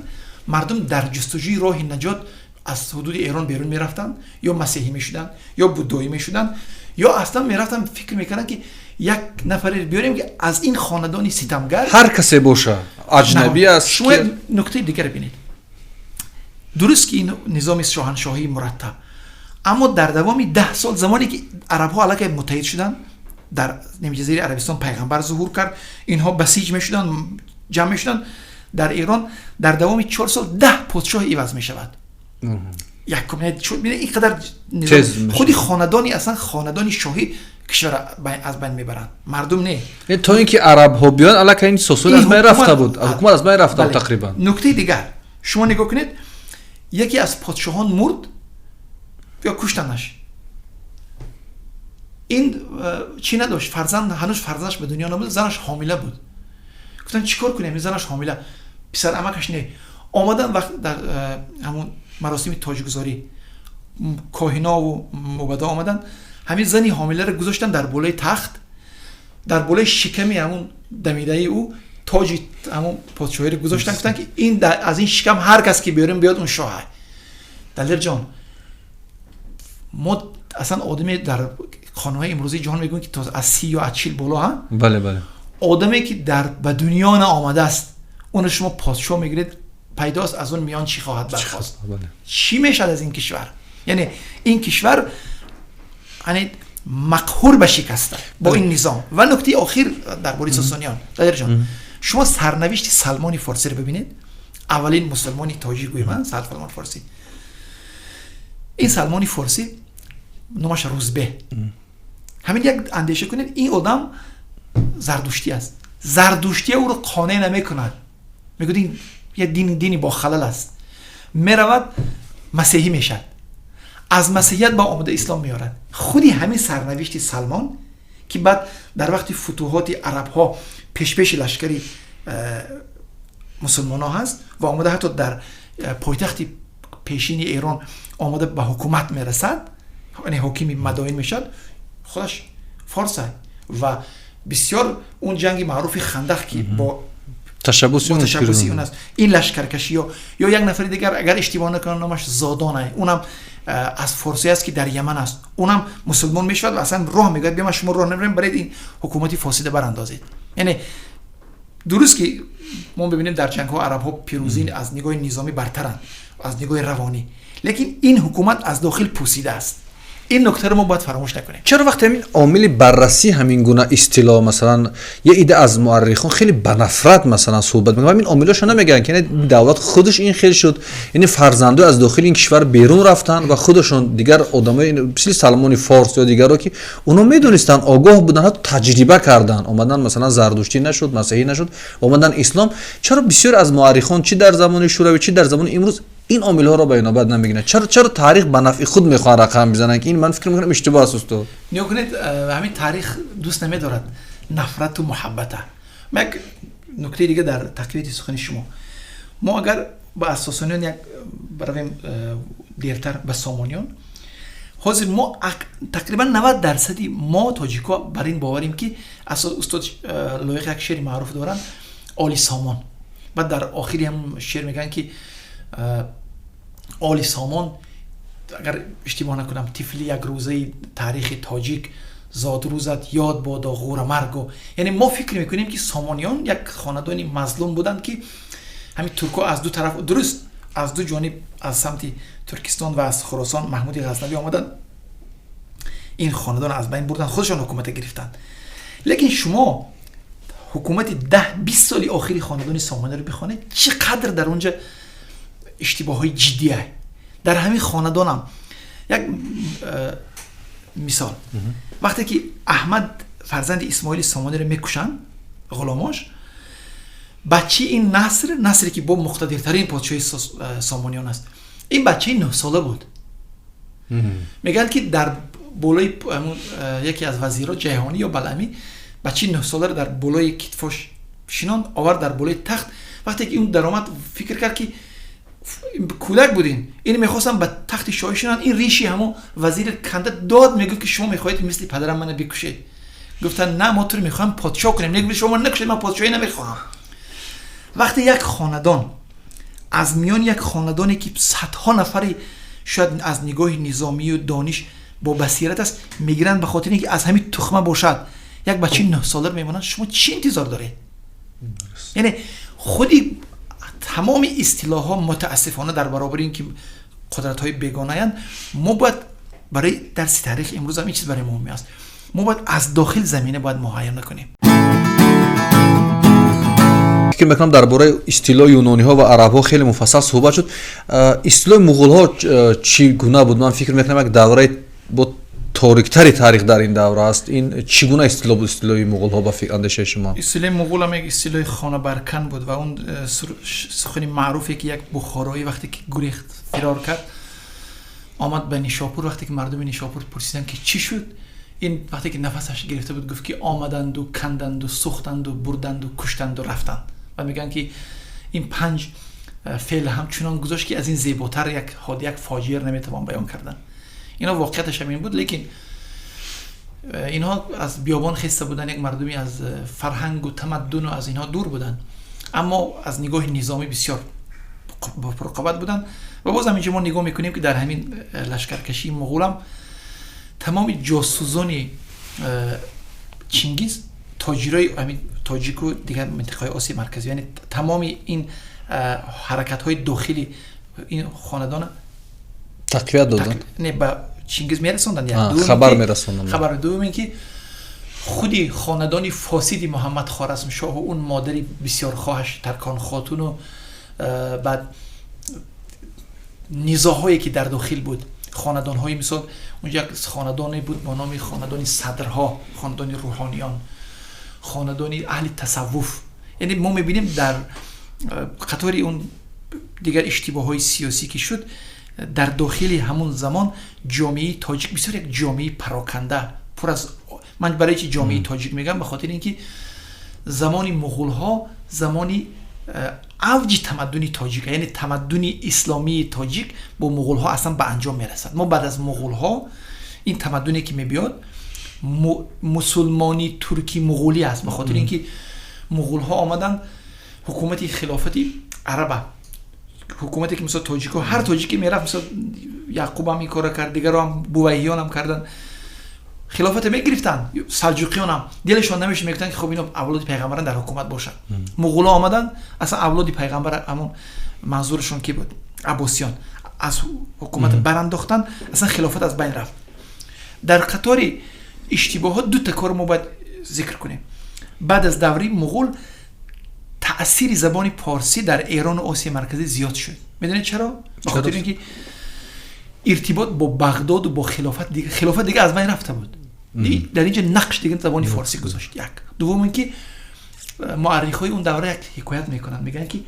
Speaker 2: мардум дар ҷустуҷӯи роҳи наҷот аз ҳудуди Эрон берун мерафтанд, ё масеҳӣ мешуданд, ё буддоӣ мешуданд, ё аслан мерафтанд, фикр мекарданд, ки як нафаре биёрем, ки аз ин хонадони ситамгар.
Speaker 1: Ҳар касе боша, аҷнабӣ аст.
Speaker 2: Шумо як нуктаи дигар бинед. Дуруст, ки ин низоми шоҳаншоҳии мураттаб, аммо дар давоми 10 сол, замоне ки арабҳо аллакай муттаҳид шуданд, дар нимҷазираи Арабистон пайғамбар зуҳур кард, инҳо басиҷ мешуданд, ҷамъ мешуданд, дар Эрон дар давоми 4 сол 10 подшоҳ иваз мешавад. Якум, ин қадар худи хонадони, аслан хонадони шоҳӣ кишвар аз байн мебаранд, мардум не.
Speaker 1: То ин ки арабҳо биёянд, аллакай ин Сосони аз байн рафта буд, ҳукумат аз байн рафта буд тақрибан.
Speaker 2: Нуктаи дигар, шумо нигоҳ кунед, яке аз подшоҳон мурд ё куштанаш. Ин чӣ надошт, фарзанд, ҳанӯз фарзандаш ба дунё набуд, занаш ҳомила буд. Гуфтанд: чӣ кор кунем, ин занаш ҳомила. Писар амакаш не, омадан, вақт дар ҳамун маросими тоҷгузорӣ коҳинову мӯбадо омаданд, ҳамин зани ҳомиларо гузоштанд дар болои тахт, дар болои шиками ҳамун дамидаи ӯ тоҷи ҳамун подшоҳиро гузоштанд. Гуфтанд, ки ин аз ин шикам ҳар кас ки биёрем биёд, он шоҳа. Далерҷон. Мо аслан одаме дар қонунҳои имрӯзии ҷаҳон мегӯем, ки то аз 30 ё аз 40 боло ҳа.
Speaker 1: Бале, бале.
Speaker 2: Одаме ки дар ба дунё наомадааст, онро шумо подшоҳ мегиред, пайдост аз он миён чӣ хоҳад бархост, чӣ мешавад аз ин кишвар. Яъне ин кишвар яъне мақҳур ба шикаста бо ин низом. Ва нуктаи охир дар бораи Сосониён, Далерҷон, шумо сарнавишти Салмони Форсиро бибинед, аввалин мусулмони тоҷик гӯем, Салмони Форсӣ. Ин Салмони Форсӣ номаш Рӯзбе. Ҳамин як андеша кунед, ин одам зардуштӣ аст. Зардуштия ӯро қонеъ намекунад, мегӯяд ин як дин, дини бо халал аст. Меравад, масеҳӣ мешавад, аз масеҳият ба омада ислом меорад. Худи ҳамин сарнавишти Салмон, ки баъд дар вақти футуҳоти арабҳо пешпеши лашкари мусулмонҳо ҳаст ва омада ҳатто дар пойтахти пешини Эрон омада ба ҳукумат мерасад, яъне ҳокими Мадоин мешавад, худаш форс ва бисёр он ҷанги маъруфи Хандақ, ки бо
Speaker 1: ташаббуси
Speaker 2: он аст, ин лашкаркашӣ. Ё як нафари дигар, агар иштибоҳ накунам, номаш Зодон, унам аз форсӣ аст, ки дар Яман аст, унам мусулмон мешавад ва аслан роҳ мегӯяд: «Бия, ман шумо роҳ намерам, баред ин ҳукумати фосида барандозед». Яъне дуруст ки мо бибинем, дар ҷангҳо арабҳо пирӯзӣ аз нигоҳи низомӣ бартаранд, аз нигоҳи равонӣ, лекин ин ҳукумат аз дохил пусида аст. Ин нуктаро мо бояд фаромӯш накунем.
Speaker 1: Чаро вақте ҳамин омили баррасӣ ҳамин гуна истилоҳ, масалан, як ида аз муаррихон хеле ба нафрат, масалан, суҳбат мекунанд, ҳамин омилҳошо намегӯянд, ки давлат худаш ин хел шуд, яъне фарзандои аз дохили ин кишвар берун рафтанд ва худашон дигар одамои мисли Салмони Форс ё дигаро, ки оно медонистанд, огоҳ буданд, ҳатто таҷриба карданд, омадан, масалан, зардуштӣ нашуд, масеҳӣ нашуд, омадан ислом. Чаро бисёр аз муаррихон, чӣ дар замони Шӯравӣ, чӣ дар замони имрӯз, ин омилҳоро ба инобат намегиранд? Чаро таърих ба нафъи худ мехоҳанд рақам бизананд, ки ин, ман фикр мекунам, иштибоҳ аст, устод?
Speaker 2: Нигоҳ кунед, ҳамин таърих дӯст намедорад нафрату муҳаббата. Як нуктаи дига дар тақвияти сухани шумо. Мо агар ба асосониён як баравем, дертар ба Сомониён, ҳозир мо тақрибан 90 дарсади мо тоҷикҳо бар ин боварем, ки устод Лоиқ як шеъри маъруф доранд, «Оли Сомон». Баъд дар охири ҳам шеър мегӯянд, ки Оли Сомон, агар иштибоҳ накунам, тифли якрӯзаи таърихи тоҷик, зодрӯзат ёд бодо, ғӯрамаргу. Яъне мо фикр мекунем, ки Сомониён як хонадони мазлум буданд, ки ҳамин туркҳо аз ду тараф, дуруст, аз ду ҷониб, аз самти Туркистон ва аз Хуросон Маҳмуди Ғазнавӣ омаданд, ин хонадон аз байн бурданд, худашон ҳукумата гирифтанд. Лекин шумо ҳукумати 10-20 соли охири хонадони Сомониро бихонед, чӣ қадр дар онҷа иштибоҳҳои ҷиддия. Дар ҳамин хонадонам як мисол: вақте ки Аҳмад фарзанди Исмоили Сомониро мекушанд ғуломош, бачаи ин Наср, Насре ки бо муқтадиртарин подшоҳи Сомониён аст, ин бачаи 9сола буд. Мегӯянд, ки дар болои яке аз вазирро, Ҷайҳонӣ ё Баламӣ, бачаи 9соларо дар болои китфош шинонд, овард дар болои тахт. Вақте ки ун даромад, фикр кард, ки кӯдак будин, ин мехостам ба тахти шоҳӣ шинанд. Ин риши ҳамо вазири канда дод мегуфт, ки шумо мехоҳед мисли падарам мана бикушед. Гуфтанд: «На, мо туро мехоҳем подшоҳ кунем». Не, шумо накушед, ман подшоҳӣ намехоҳам. Вақте як хонадон аз миёни як хонадоне, ки садҳо нафари шояд аз нигоҳи низомию дониш бо басират аст, мегиранд, ба хотире ки аз ҳамин тухма бошад, як бачаи 9сола мемонанд, шумо чӣ интизор доред? Яъне худи тамоми истилоҳҳо, мутаассифона, дар баробари ин ки қудратҳои бегонаянд, мо бояд барои дарси таърих имрӯз ҳам ин чиз барои мо муҳим аст, мо бояд аз дохил замина бояд муҳайё накунем.
Speaker 1: Фикр мекунам, дар бораи истилои юнониҳо ва арабҳо хеле муфассал суҳбат шуд. Истилои муғулҳо чӣ гуна буд? Ман фикр мекунам, як давраи бо ториктари таърих дар ин давра аст. Ин чӣ гуна истило буд, истилои муғулҳо, ба андешаи шумо?
Speaker 2: Истилои муғул ҳам як истилои хонабаркан буд ва он сухани маъруфе, ки як бухороӣ вақте ки гурехт, фирор кард, омад ба Нишопур, вақте ки мардуми Нишопур пурсиданд, ки чӣ шуд, ин вақте ки нафасаш гирифта буд, гуфт, ки омаданду канданду сӯхтанду бурданду куштанду рафтанд. Ва мегӯянд, ки ин панҷ феъл ҳамчунон гузошт, ки аз ин зеботар як фоҷиаро наметавон баён кардан. Ино воқеияташ ҳамин буд. Лекин инҳо аз биёбон хеста буданд, як мардуми аз фарҳангу тамаддуну аз инҳо дур буданд, аммо аз нигоҳи низомӣ бисёр пурқувват буданд. Ва боз ҳам инҷо мо нигоҳ мекунем, ки дар ҳамин лашкаркашии муғулам тамоми ҷосусони Чингиз тоҷирои ҳамин тоҷику дигар минтақаҳои Осиёи Марказӣ, яъне тамоми ин ҳаракатҳои дохили ин хонадона
Speaker 1: тақвият доданд.
Speaker 2: Не, ба Чингиз мерасонданд.
Speaker 1: Хабар мерасонданд.
Speaker 2: Хабар. Дуюм ин ки худи хонадони фосиди Муҳаммад Хоразмшоҳу он модари бисёрхоҳаш Таркон Хотуну баъд низоъҳое, ки дар дохил буд, хонадонҳои, мисол, унҷа як хонадоне буд бо номи хонадони садрҳо, хонадони рӯҳониён, хонадони аҳли тасаввуф. Яъне мо мебинем, дар қатори он дигар иштибоҳҳои сиёсӣ, ки шуд, дар дохили ҳамун замон ҷомеаи тоҷик бисёр як ҷомеаи пароканда, пур аз... Ман барои чи ҷомеаи тоҷик мегӯям? Ба хотири ин ки замони муғулҳо замони авҷи тамаддуни тоҷик, яъне тамаддуни исломии тоҷик бо муғулҳо аслан ба анҷом мерасад. Мо баъд аз муғулҳо ин тамаддуне, ки мебиёд, мусулмони турки муғулӣ аст, ба хотири ин ки муғулҳо омаданд, ҳукумати хилофати араба, ҳукумате ки, мисол, тоҷико, ҳар тоҷике мерафт, мисол, Яъқубам ин корро кард, дигароам, бувайҳиёнам карданд, хилофате мегирифтанд, салҷуқиёнам дилашон намешуд, мегуфтанд, ки хоб, ино авлоди пайғамбаран, дар ҳукумат бошанд. Муғуло омаданд, аслан авлоди пайғамбар, ҳамон манзурашон ки буд, аббосиён, аз ҳукумат барандохтанд, аслан хилофат аз байн рафт. Дар қатори иштибоҳот дута кор мо бояд зикр кунем. Баъд аз даври муғул таъсири забони порсӣ дар Эрону Осиёи Марказӣ зиёд шуд. Медонед чаро? Ба хотири ин ки иртибот бо Бағдоду бо хилофат, хилофат дига аз байн рафта буд, дар инҷа нақш дига забони форсӣ гузошт. Як. Дуввум ин ки муаррихҳои он давра як ҳикоят мекунанд, мегӯянд, ки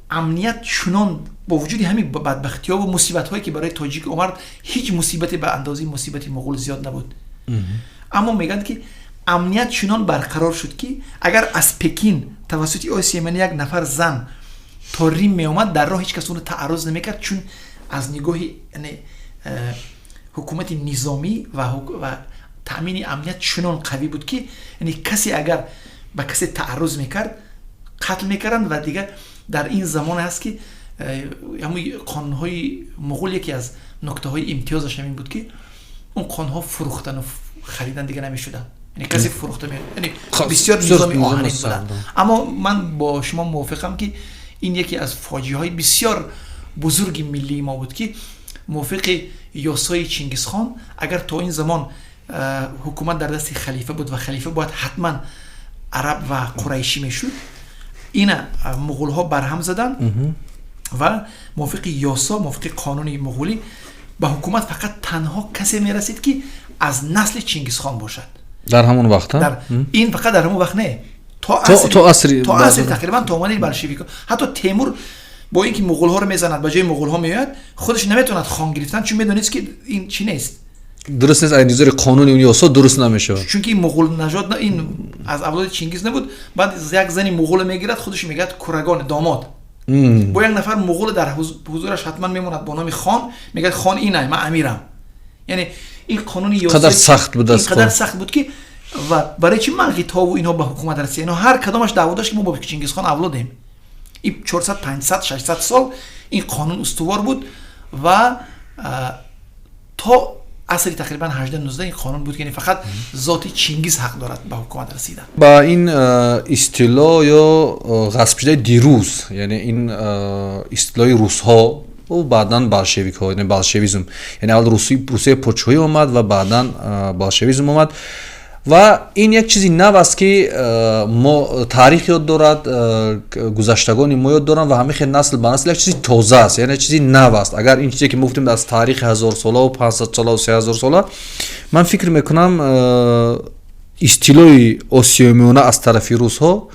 Speaker 2: амният чунон, бо вуҷуди ҳамин бадбахтиҳо ва мусибатҳое, ки барои тоҷик омад, ҳеҷ мусибате ба андозаи мусибати муғул зиёд набуд, аммо мегӯянд, ки амният чунон барқарор шуд, ки агар аз Пекин тавассути Осиёи Миёна як нафар зан то Рим меомад, дар роҳ ҳеҷ кас ӯро таарруз намекард, чун аз нигоҳи ҳукумати низомӣ ва таъмини амният чунон қавӣ буд, ки яъне касе агар ба касе таарруз мекард, қатл мекарданд. Ва дигар дар ин замоне ҳаст, ки ҳамун қонунҳои муғул, яке аз нуктаҳои имтиёзаш ҳамин буд, ки он қонунҳо фурӯхтану харидан дига намешуданд, яъне касе фурӯхта, яъне бисёр низоми оҳанин буданд. Аммо ман бо шумо мувофиқам, ки ин яке аз фоҷиаҳои бисёр бузурги миллии мо буд, ки мувофиқи ёсои Чингизхон, агар то ин замон ҳукумат дар дасти халифа буд ва халифа бояд ҳатман араб ва қурайшӣ мешуд, ина муғулҳо барҳам заданд ва мувофиқи ёсо, мувофиқи қонуни муғулӣ ба ҳукумат фақат танҳо касе мерасид, ки аз насли Чингизхон бошад.
Speaker 1: Дар ҳамон вақт?
Speaker 2: Ин фақат дар ҳамон вақт не, то асри тақрибан то омадани болшевико. Ҳатто Темур бо ин ки муғулҳоро мезанад, ба ҷои муғулҳо меояд, худаш наметавонад хон гирифтан, чун медонист, ки ин чӣ нест.
Speaker 1: Дуруст нест, аз низори қонуни он ёсо дуруст намешавад.
Speaker 2: Чунки муғул нажод, ин аз авлоди Чингиз набуд. Баъд як зани муғул мегирад, худаш мегӯяд курагон домод, бо як нафар муғул дар ҳузураш ҳатман мемонад бо номи хон, мегӯяд: «Хон инай, ман амирам». Яъне ин қонуни
Speaker 1: қадар сахт буд.
Speaker 2: Қадар сахт буд, ки ва барои чи манғитову инҳо ба ҳукумат расид? Инҳо ҳар кадомаш даъво дошт, ки мо бо Чингизхон авлодем. Ин 400, 500, 600 сол ин қонун устувор буд ва то асри тақрибан 18, 19 ин қонун буд, ки фақат зоти Чингиз ҳақ дорад ба ҳукумат расидан.
Speaker 1: Ба ин истилоҳ ё ғасбшудаи дирӯз, яъне ин истилоҳи русҳо, баъдан болшевикҳо, яъне болшевизм, яъне аввал Русияи подшоҳӣ омад ва баъдан болшевизм омад. Ва ин як чизи нав аст, ки мо таърих ёд дорад, гузаштагони мо ёд доранд ва ҳамин хел насл ба насл як чизи тоза аст, яъне чизи нав аст. Агар ин чизе, ки мо гуфтем, аз таърихи ҳазорсолаву 500солаву 3000сола, ман фикр мекунам, истилоҳи Осиёи Миёна аз тарафи русҳо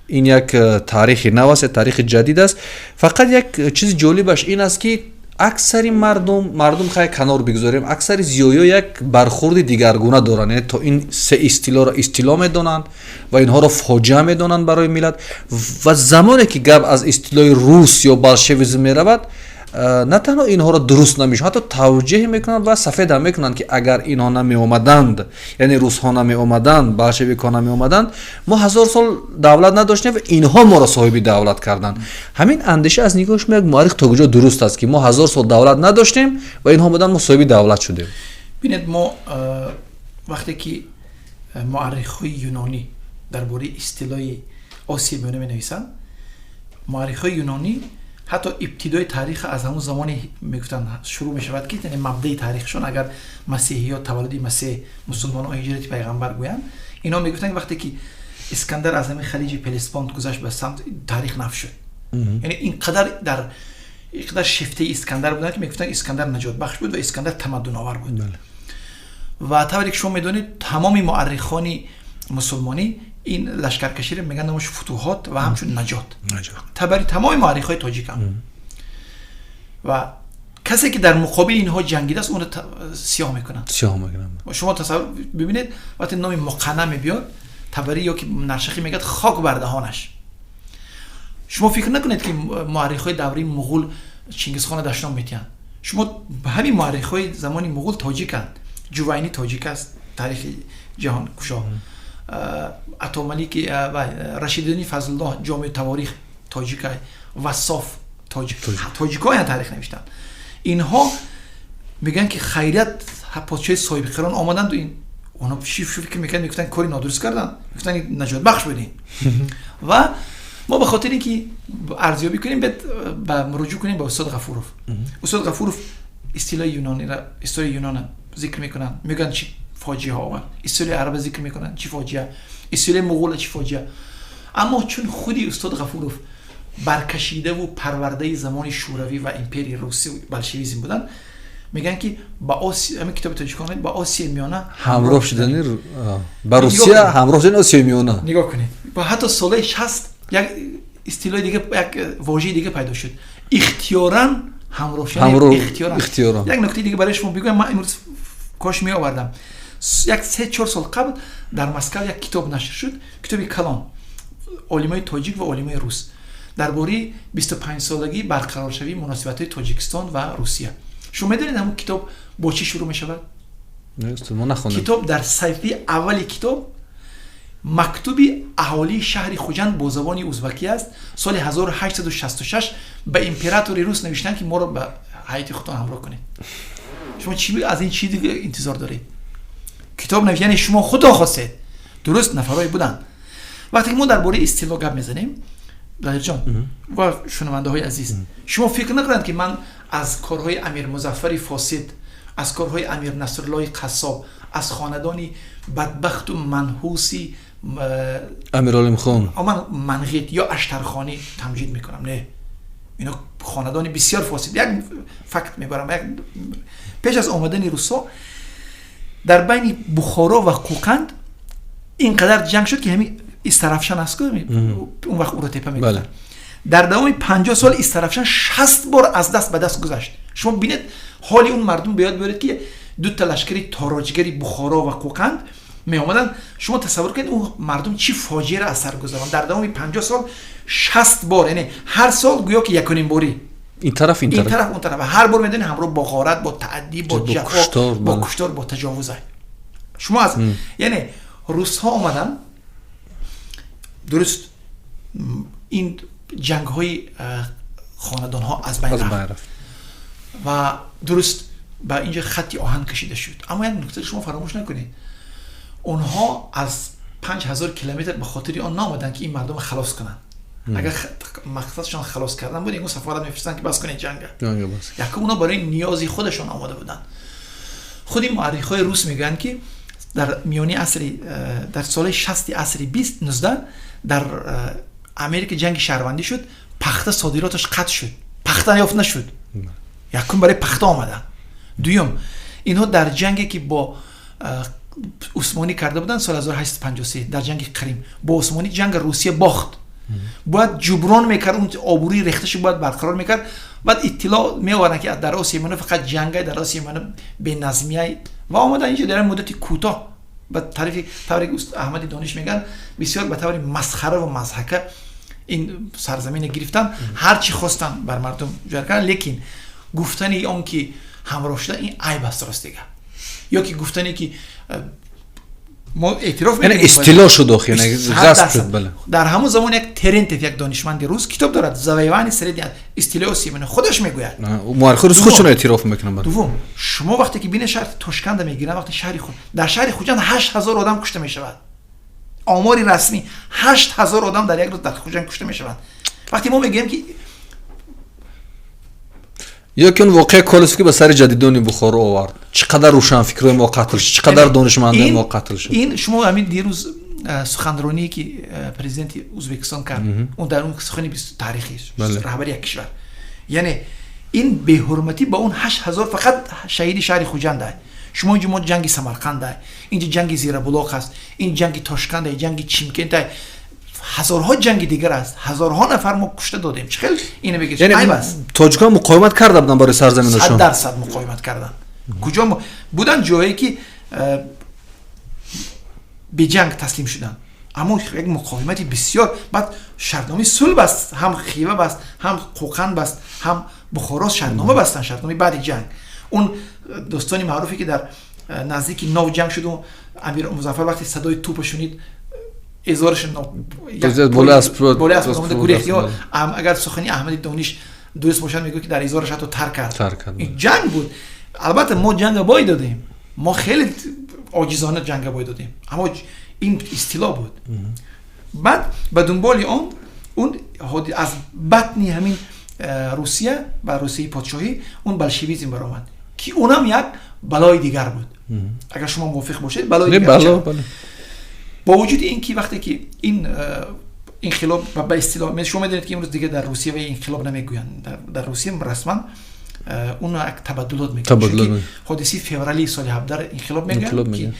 Speaker 1: ин як таърихи нав аст, як таърихи ҷадид аст. Фақат як чизи ҷолибаш ин аст, ки аксари мардум, хай, канор бигузорем, аксари зиёиҳо як бархурди дигаргуна доранд, яъне то ин се истилоҳро истилоҳ медонанд ва инҳоро фоҷиа медонанд барои миллат. Ва замоне ки гап аз истилоҳи рус ё болшевизм меравад На танҳо инҳоро дуруст намешон, ҳатто тавҷеҳ мекунанд ва сафед ҳам мекунанд, ки агар инҳо намеомаданд, яъне русҳо намеомаданд, болшевикҳо намеомаданд, мо 1000 сол давлат надоштем ва инҳо моро соҳиби давлат карданд. Ҳамин андеша аз нигоҳи шумо, як муаррих, то куҷо дуруст аст, ки мо 1000 сол давлат надоштем ва инҳо омаданд, мо соҳиби давлат шудем?
Speaker 2: Бинед, мо вақте ки муаррихҳои юнонӣ дар бораи истилои Осиёи Миёна менависанд, муаррихҳои юнонӣ ҳатто ибтидои таъриха аз ҳамон замоне мегуфтанд, шурӯъ мешавад, ки яъне мабдаи таърихшон, агар масеҳиё таваллуди Масеҳ, мусулмонҳо ҳиҷрати пайғамбар гӯянд, инҳо мегуфтанд, вақте ки Искандар аз ҳамин халиҷи Ҳеллеспонт гузашт ба самт, таърих нав шуд. Яъне ин қадар дар ин қадар шефтаи Искандар буданд, ки мегуфтанд, Искандар наҷотбахш буд ва Искандар тамаддуновар буд. Ва тавре ки шумо медонед, тамоми муаррихони мусулмонӣ ин лашкаркаширо мегӯянд номаш футуҳот ва ҳамчун наҷот. Табари, тамоми муаррихҳои тоҷикам. Ва касе ки дар муқобили инҳо ҷангидааст, онро сиёҳ мекунанд.
Speaker 1: Сиёҳ мекунанд.
Speaker 2: Шумо тасаввур бибинед, вақте номи Муқанна мебиёд, Табарӣ ё ки Наршахӣ мегӯяд: «Хок бар даҳонаш». Шумо фикр накунед, ки муаррихҳои давраи муғул Чингизхона дашном метиҳанд. Шумо ҳамин муаррихҳои замони муғул тоҷиканд. Ҷувайнӣ тоҷик аст, таърихи ҷаҳонкушо, Атомалики Рашидуддини Фазлуллоҳ, Ҷомеъ таворих, тоҷика, Вассоф тоҷик, тоҷикоян таърих навиштанд. Инҳо мегӯянд, ки хайрият, подшоҳи соҳибқирон омаданд. Ин онҳо фикр мекарданд, мегуфтанд, кори нодуруст карданд, мегуфтанд, наҷотбахш будем. Ва мо ба хотири ин ки арзёбӣ кунем, ба руҷӯъ кунем ба устод Ғафуров. Устод Ғафуров истилои юнонира, истилои юнона зикр мекунанд, мегӯянд, чи фоҷиаҳо овард, истилои араба зикр мекунанд, чӣ фоҷиа, истилои муғула чӣ фоҷиа. Аммо чун худи устод Ғафуров баркашидаву парвардаи замони Шӯравӣ ва империяи русӣ, болшевизм буданд, мегӯянд, ки ба ҳамин китоби тоҷикон ба Осиёи Миёна
Speaker 1: ҳамроҳ шудани ба Русия, ҳамроҳ шудани Осиёи Миёна.
Speaker 2: Нигоҳ кунед, ва ҳатто солҳои 60 як истилоҳи дига, як вожаи дига пайдо шуд: ихтиёран ҳамроҳ
Speaker 1: шудан.
Speaker 2: Як нуктаи дига барои шумо бигӯям, ман имрӯз кош меовардам. Як 3-4 сол қабл дар Москав як китоб нашр шуд, китоби калон, олимои тоҷик ва олимои рус, дар бораи 25-солагии барқароршавии муносибатҳои Тоҷикистон ва Русия. Шумо медонед, ҳамон китоб бо чӣ шурӯъ мешавад? Китоб, дар саҳифаи аввали китоб мактуби аҳолии шаҳри Хуҷанд бо забони узбакӣ аст. Соли 1866 ба императори рус навиштанд, ки моро ба ҳайати худтон ҳамроҳ кунед. Шумо чи аз ин чӣ интизор доред? Китоб навишт, яъне шумо худо хостед. Дуруст, нафарое буданд. Вақте ки мо дар бораи истило гап мезанем, Далерҷон ва шунавандаҳои азиз, шумо фикр накунед, ки ман аз корҳои Амир Музаффари фосид, аз корҳои Амир Насруллоҳи қассоб, аз хонадони бадбахту манҳуси
Speaker 1: Амиролимхон.
Speaker 2: Ман Манғит ё Аштархонӣ тамҷид мекунам. Не, ино хонадони бисёр фосид. Як факт мебарам. Пеш аз омадани русо дар байни Бухоро ва Қӯқанд ин қадар ҷанг шуд, ки ҳамин Истарафшан аст, он вақт Уротепа мегуфтанд, дар давоми 50 сол Истарафшан 60 бор аз даст ба даст гузашт. Шумо бинед, ҳоли он мардум, ба ёд биёред, ки дута лашкари тороҷгари Бухоро ва Қӯқанд меомаданд. Шумо тасаввур кунед, он мардум чӣ фоҷиаро аз сар гузаронд. Дар давоми 50 сол 60 бор, яъне ҳар сол гӯё ки якунимборӣ.
Speaker 1: Ин тараф, ин
Speaker 2: ин тараф, он тараф, ҳар бор, медонед, ҳамроҳ бо ғорат, бо таъддӣ, бо ҷафо, бо куштор, бо таҷовуза. Шумо аз, яъне русҳо омаданд, дуруст, ин ҷангҳои хонадонҳо аз байн рафт ва дуруст, ба инҷа хатти оҳан кашида шуд. Аммо як нукта шумо фаромӯш накунед: онҳо аз 5000 километр ба хотири он наомаданд, ки ин мардумро халос кунанд. Агар мақсадшон халос кардан буд, ягон сафорат мефиристанд, ки бас кунед ҷанга. Якум, онҳо барои ниёзи худашон омода буданд. Худи муаррихҳои рус мегӯянд, ки дар миёни асри, дар солҳои 60-и асри бист 19 дар Америка ҷанги шаҳрвандӣ шуд, пахта содироташ қатъ шуд, пахта ёфт нашуд. Якум, барои пахта омаданд. Дуюм, инҳо дар ҷанге, ки бо Усмонӣ карда буданд, соли 1853 дар ҷанги Қрим бо Усмонӣ, ҷанга Русия бохт, бояд ҷуброн мекард, он обрӯи рехташу бояд барқарор мекард. Баъд иттилоъ меоварданд, ки дар Осиёи Миёна фақат ҷангай, дар Осиёи Миёна беназмияй, ва омадан инҷо дар муддати кӯтоҳ, ба тарафи тавре Аҳмади Дониш мегӯянд, бисёр ба таври масхара ва мазҳака. Ин сарзамина гирифтан, ҳар чӣ хостан бар мардум ҷар кардан, лекин гуфтани он ки ҳамроҳ шуда, ин айб аст, ростига. Ё ки гуфтане ки мо эътироф
Speaker 1: яъне истило шуд охир, ғасб шуд, бале.
Speaker 2: Дар ҳамон замон як Терентев, як донишманди рус, китоб дорад, «Завоевание средней истилои Осиё», худаш мегӯяд.
Speaker 1: Муаррихи рус худшон эътироф мекунанд.
Speaker 2: Дуввум, шумо вақте ки бинед, шаҳри Тошканда мегиранд, вақте шаҳри дар шаҳри Хуҷанд 8000 одам кушта мешавад. Омори расмӣ, 8000 одам дар як рӯз дар Хуҷанд кушта мешаванд. Вақте мо мегӯем ки
Speaker 1: Ё ки он воқеа Колесов, ки ба сари ҷадидони Бухоро овард, чӣ қадар рӯшанфикрои мо қатл шуд, чӣ қадар донишмандои мо қатл шуд.
Speaker 2: Ин шумо ҳамин дирӯз суханроние ки президенти Ӯзбекистон кард, он дар он сухани таърихӣ, раҳбари як кишвар, яъне ин беҳурматӣ ба он 8000 фақат шаҳиди шаҳри Хуҷанда. Шумо инҷо, мо ҷанги Самарқанда, инҷо ҷанги Зирабулоқ аст, ин ҷанги Тошканда, ҷанги Чимкента, ҳазорҳо ҷанги дигар аст, ҳазорҳо нафар мо кушта додем. Чӣ хел ина мегӯед? Айб аст.
Speaker 1: Тоҷикон муқовимат карда буданд барои сарзаминашон.
Speaker 2: 100% муқовимат карданд. Куҷо буданд? Ҷое ки беҷанг таслим шуданд, аммо як муқовимати бисёр. Баъд шартномаи сулҳ баст, ҳам Хива баст, ҳам Қӯқанд баст, ҳам Бухоро шартнома бастанд, шартномаи баъди ҷанг. Он достони маъруфе ки дар наздики Нов ҷанг шуду Амир Музаффар вақте садои тӯпа шунид, эзораш гурехт, ё агар сухани Аҳмади Дониш дуруст бошад, мегӯяд ки дар изораш ҳатто тар кард. Ин ҷанг буд. Албатта, мо ҷанга бой додем, мо хеле оҷизона ҷанга бой додем, аммо ин истило буд. Баъд ба дунболи он аз батни ҳамин Русия ва Русияи подшоҳӣ он болшевизм баромад, ки онам як балои дигар буд, агар шумо мувофиқ бошед, балои дигар. Бо вуҷуди ин ки вақте ки ин инқилоб ба истилоҳ, шумо медонед ки имрӯз дигар дар Русия ва инқилоб намегӯянд, дар Русия расман он як табаддулот мегӯянд. Ҳодисаи феврали соли 17 инқилоб мегӯянд, ки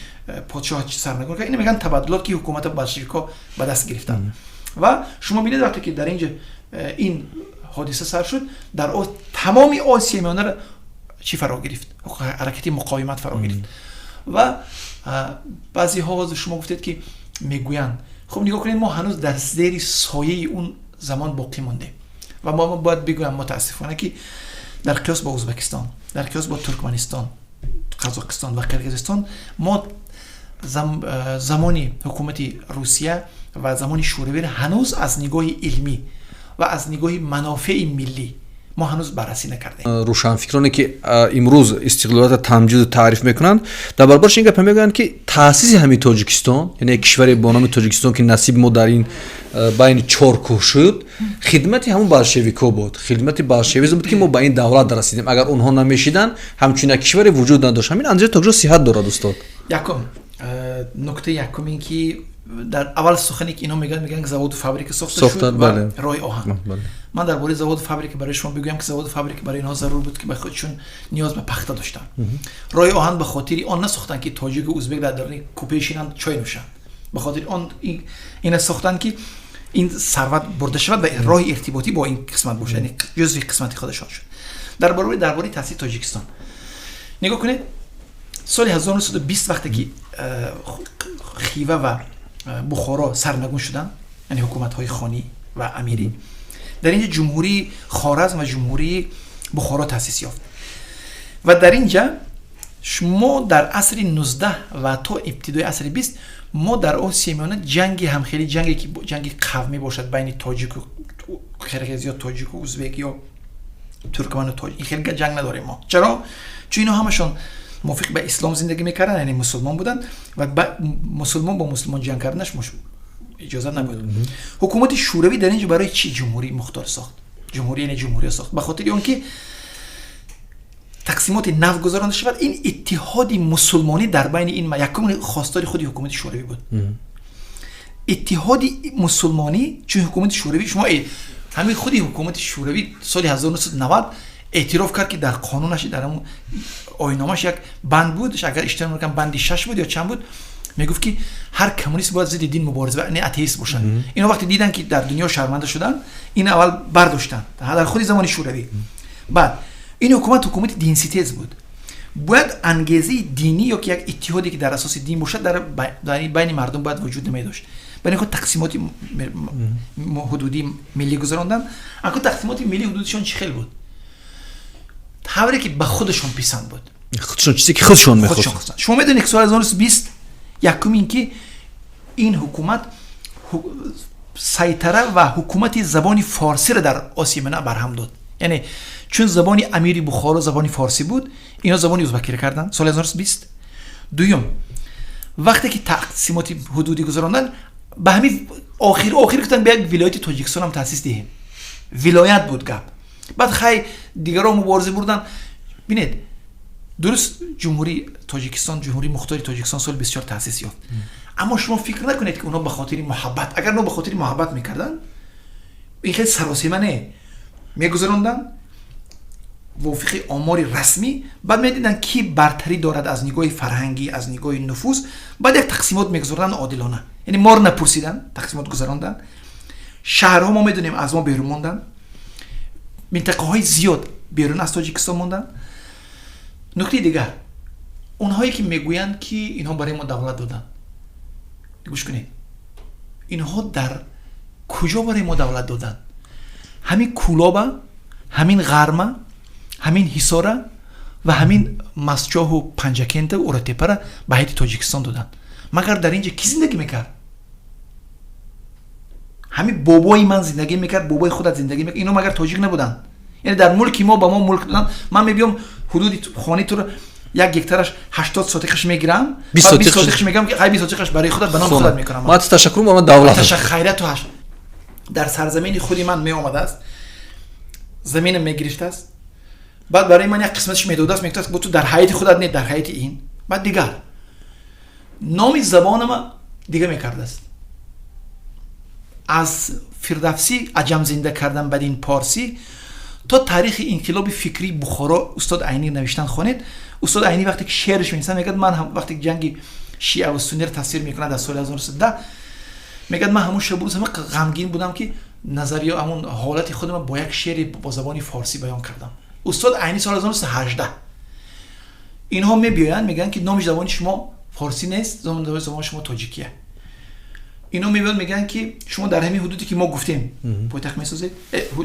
Speaker 2: подшоҳ сарнагун кард. Ина мегӯянд табаддулот, ки ҳукумата болшевикҳо ба даст гирифтанд. Ва шумо бинед, вақте ки дар инҷа ин ҳодиса сар шуд, дар тамоми Осиёи Миёнаро чӣ фаро гирифт? Ҳаракати муқовимат фаро гирифт. Ва баъзеҳо, ҳозир шумо гуфтед ки мегӯянд, хуб, нигоҳ кунед, мо ҳанӯз дар зери сояи он замон боқӣ мондем. Ва мо бояд бигӯям, мутаассифона, ки дар қиёс бо Ӯзбекистон, дар қиёс бо Туркманистон, Қазоқистон ва Қирғизистон, мо замони ҳукумати Русия ва замони Шӯравиро ҳанӯз аз нигоҳи илмӣ ва аз нигоҳи манофеи миллӣ мо ҳанӯз баррасӣ накардем.
Speaker 1: Рӯшанфикроне ки имрӯз истиқлолиятро тамҷиду таъриф мекунанд, дар баробараш ин гапа мегӯянд, ки таъсиси ҳамин Тоҷикистон, яъне кишваре бо номи Тоҷикистон, ки насиби мо дар ин байни чор кӯҳ шуд, хидмати ҳамун болшевикҳо буд, хидмати болшевизм буд, ки мо ба ин давлат расидем. Агар онҳо намешиданд, ҳамчун як кишваре вуҷуд надошт. Ҳамин андеша то куҷо сиҳат дорад, устод?
Speaker 2: Якум нуктаи, якум ин ки дар аввал сухане ки инҳо мегӯянд, мегӯянд заводу фабрика сохта шуд ва роҳи оҳан. Ман дар бораи заводу фабрика барои шумо бигӯям, ки заводу фабрика барои инҳо зарур буд, ки чун ниёз ба пахта доштанд. Роҳи оҳан ба хотири он насохтанд, ки тоҷику узбек дар даруни купе шинанд, чой нӯшанд. Ба хотири он ина сохтанд, ки ин сарват бурда шавад ва роҳи иртиботӣ бо ин қисмат бошад, яъне ҷузви қисмати худашон шуд. Дар бораи таъсиси Тоҷикистон нигоҳ кунед, соли 1920, вақте ки Хива ва Бухоро сарнагун шуданд, яъне ҳукуматҳои хонӣ ва амирӣ, дар инҷа Ҷумҳурии Хоразм ва Ҷумҳурии Бухоро таъсис ёфт. Ва дар инҷа шумо дар асри 19 ва то ибтидои асри 20 мо дар Осиёи Миёна ҷанги ҳамхели ҷанге ки ҷанги қавмӣ бошад, байни тоҷику қирғиз ё тоҷику узбек ё туркману тоҷик, ин хел ҷанг надорем мо. Чаро? Чун ино ҳамашон мувофиқ ба ислом зиндагӣ мекарданд, яъне мусулмон буданд, ва мусулмон бо мусулмон ҷанг карданаш иҷозат набуд. Ҳукумати Шӯравӣ дар инҷо барои чӣ ҷумҳурии мухтор сохт, ҷумҳурӣ, яъне ҷумҳурия сохт? Ба хотири он ки тақсимоти нав гузаронда шавад, ин иттиҳоди мусулмонӣ дар байни ин якум хостори худи ҳукумати Шӯравӣ буд, иттиҳоди мусулмонӣ. Чун ҳукумати Шӯравӣ, шумо ҳамин худи ҳукумати Шӯравӣ соли 1990 эътироф кард, ки дар қонунаш, дар ҳамун оинномаш як банд буд, агар иштибоҳ накунам, банди 6 буд ё чанд буд, мегуфт, ки ҳар коммунист бояд зидди дин мубориза, яъне атеист бошад. Ино вақте диданд, ки дар дунё шарманда шуданд, ин аввал бардоштанд дар худи замони Шӯравӣ. Баъд ин ҳукумат ҳукумати динситез буд. Бояд ангезаи динӣ ё ки як иттиҳоде, ки дар асоси дин бошад, дар байни мардум бояд вуҷуд намедошт. Барои худ тақсимоти ҳудудии миллӣ гузаронданд. Аку тақсимоти миллии ҳудудишон чӣ хел буд? Тавре ки ба худашон писанд буд.
Speaker 1: Худшон, чизе ки худшон мехостанд.
Speaker 2: Шумо медонед, ки соли 1920 якум ин ки ин ҳукумат сайтара ва ҳукумати забони форсиро дар Осиёи Миёна барҳам дод. Яъне чун забони амири Бухоро забони форсӣ буд, ино забони узбакиро карданд соли 1920. Дуюм, вақте ки тақсимоти ҳудудӣ гузаронданд, ба ҳамин охир охир гуфтанд, ба як вилояти Тоҷикистон ҳам таъсис диҳем. Вилоят буд гап. Баъд хай, дигарон мубориза бурданд. Бинед, дуруст, Ҷумҳурии Тоҷикистон, Ҷумҳурии Мухтори Тоҷикистон соли 24 таъсис ёфт, аммо шумо фикр накунед, ки онҳо ба хотири муҳаббат. Агар онҳо ба хотири муҳаббат мекарданд, ин хеле саросема не мегузаронданд. Мувофиқи омори расмӣ баъд медиданд, ки бартарӣ дорад аз нигоҳи фарҳангӣ, аз нигоҳи нуфуз, баъд як тақсимот мегузаронданд одилона. Яъне моро напурсиданд, тақсимот гузаронданд. Шаҳрҳо, мо медонем, аз мо берун монданд, минтақаҳои зиёд берун аз Тоҷикистон монданд. Нуктаи дигар, онҳое ки мегӯянд, ки инҳо барои мо давлат доданд, гӯш кунед, инҳо дар куҷо барои мо давлат доданд? Ҳамин Кӯлоба, ҳамин Ғарма, ҳамин Ҳисора ва ҳамин Мастчоҳу Панҷакента, Уратепара ба ҳайати Тоҷикистон доданд. Магар дар ин ҷо кӣ зиндагӣ мекард? Ҳамин бобои ман зиндагӣ мекард, бобои худат зиндагӣ мекард. Ино магар тоҷик набуданд? Яъне дар мулки мо, ба мо мулк доданд. Ман мебиём, ҳудуди хонаи туро як гектараш 80 сотиқаш мегирам, 20 сотиқаш мегирам, ки хай, 20 сотиқаш барои худат, ба номи худат мекунам.
Speaker 1: Ман ташаккур, ман давлат.
Speaker 2: Хайрату ҳаш дар сарзамини худи ман меомадааст, заминам мегирифтааст, баъд барои ман як қисматаш медодааст, мегуфтааст, бо ту дар ҳайати худат не, дар ҳайати ин. Баъд дигар номи забонама дига мекардааст. Аз Фирдавсӣ «Аҷам зинда кардан бадин порсӣ» то таърихи инқилоби фикрии Бухоро устод Айнӣ навиштан хонед. Устод Айнӣ вақте ки шеърш менависад, мегӯяд, ман вақте ки ҷанги шиаву сунниро тасвир мекунад дар соли 1910, мегӯяд, ман ҳамун шабу рӯз ҳама ғамгин будам, ки назария, ҳамун ҳолати худам бо як шеъри бо забони форсӣ баён кардам. Устод Айнӣ соли 1918. Инҳо мебиёянд, мегӯянд, ки номи забони шумо форсӣ нест, номи забони шумо тоҷикия. Ино мебиёнд, мегӯянд, ки шумо дар ҳамин ҳудуде ки мо гуфтем пойтахт месозед,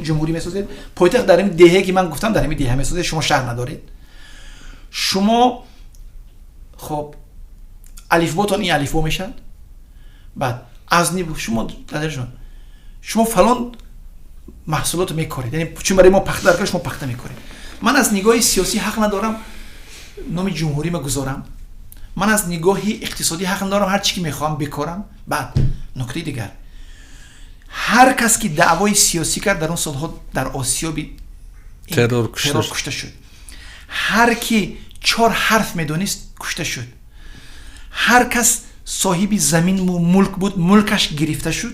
Speaker 2: ҷумҳурӣ месозед, пойтахт дар ҳамин деҳае ки ман гуфтам, дар ҳамин деҳа месозед, шумо шаҳр надоред. Шумо хоб, алифботон ин алифбо мешавад. Баъд аз шумо, дадарҷон, шумо фалон маҳсулотро мекоред, яъне чун барои мо пахта дар, шумо пахта мекоред. Ман аз нигоҳи сиёсӣ ҳақ надорам номи ҷумҳурима гузорам, ман аз нигоҳи иқтисодӣ ҳақ надорам ҳар чӣ ки мехоҳам бикорам. Баъд нуктаи дигар, ҳар кас ки даъвои сиёсӣ кард, дар он солҳо дар осиёби
Speaker 1: террор
Speaker 2: кушта шуд. Ҳар ки чор ҳарф медонист, кушта шуд. Ҳар кас соҳиби замину мулк буд, мулкаш гирифта шуд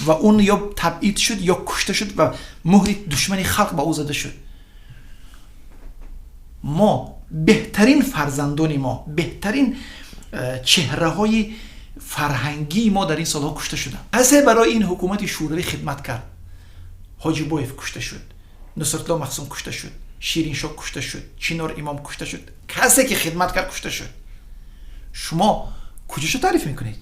Speaker 2: ва он ё табъид шуд, ё кушта шуд ва муҳри душмани халқ ба ӯ зада шуд. Мо беҳтарин фарзандони мо, беҳтарин чеҳраҳои фарҳангии мо дар ин солҳо кушта шуданд. Касе барои ин ҳукумати шӯравӣ хидмат кард, Ҳоҷибоев кушта шуд, Нусратулло Махсум кушта шуд, Шириншоҳ кушта шуд, Чинор Имом кушта шуд. Касе ки хидмат кард, кушта шуд. Шумо куҷошо таъриф мекунед?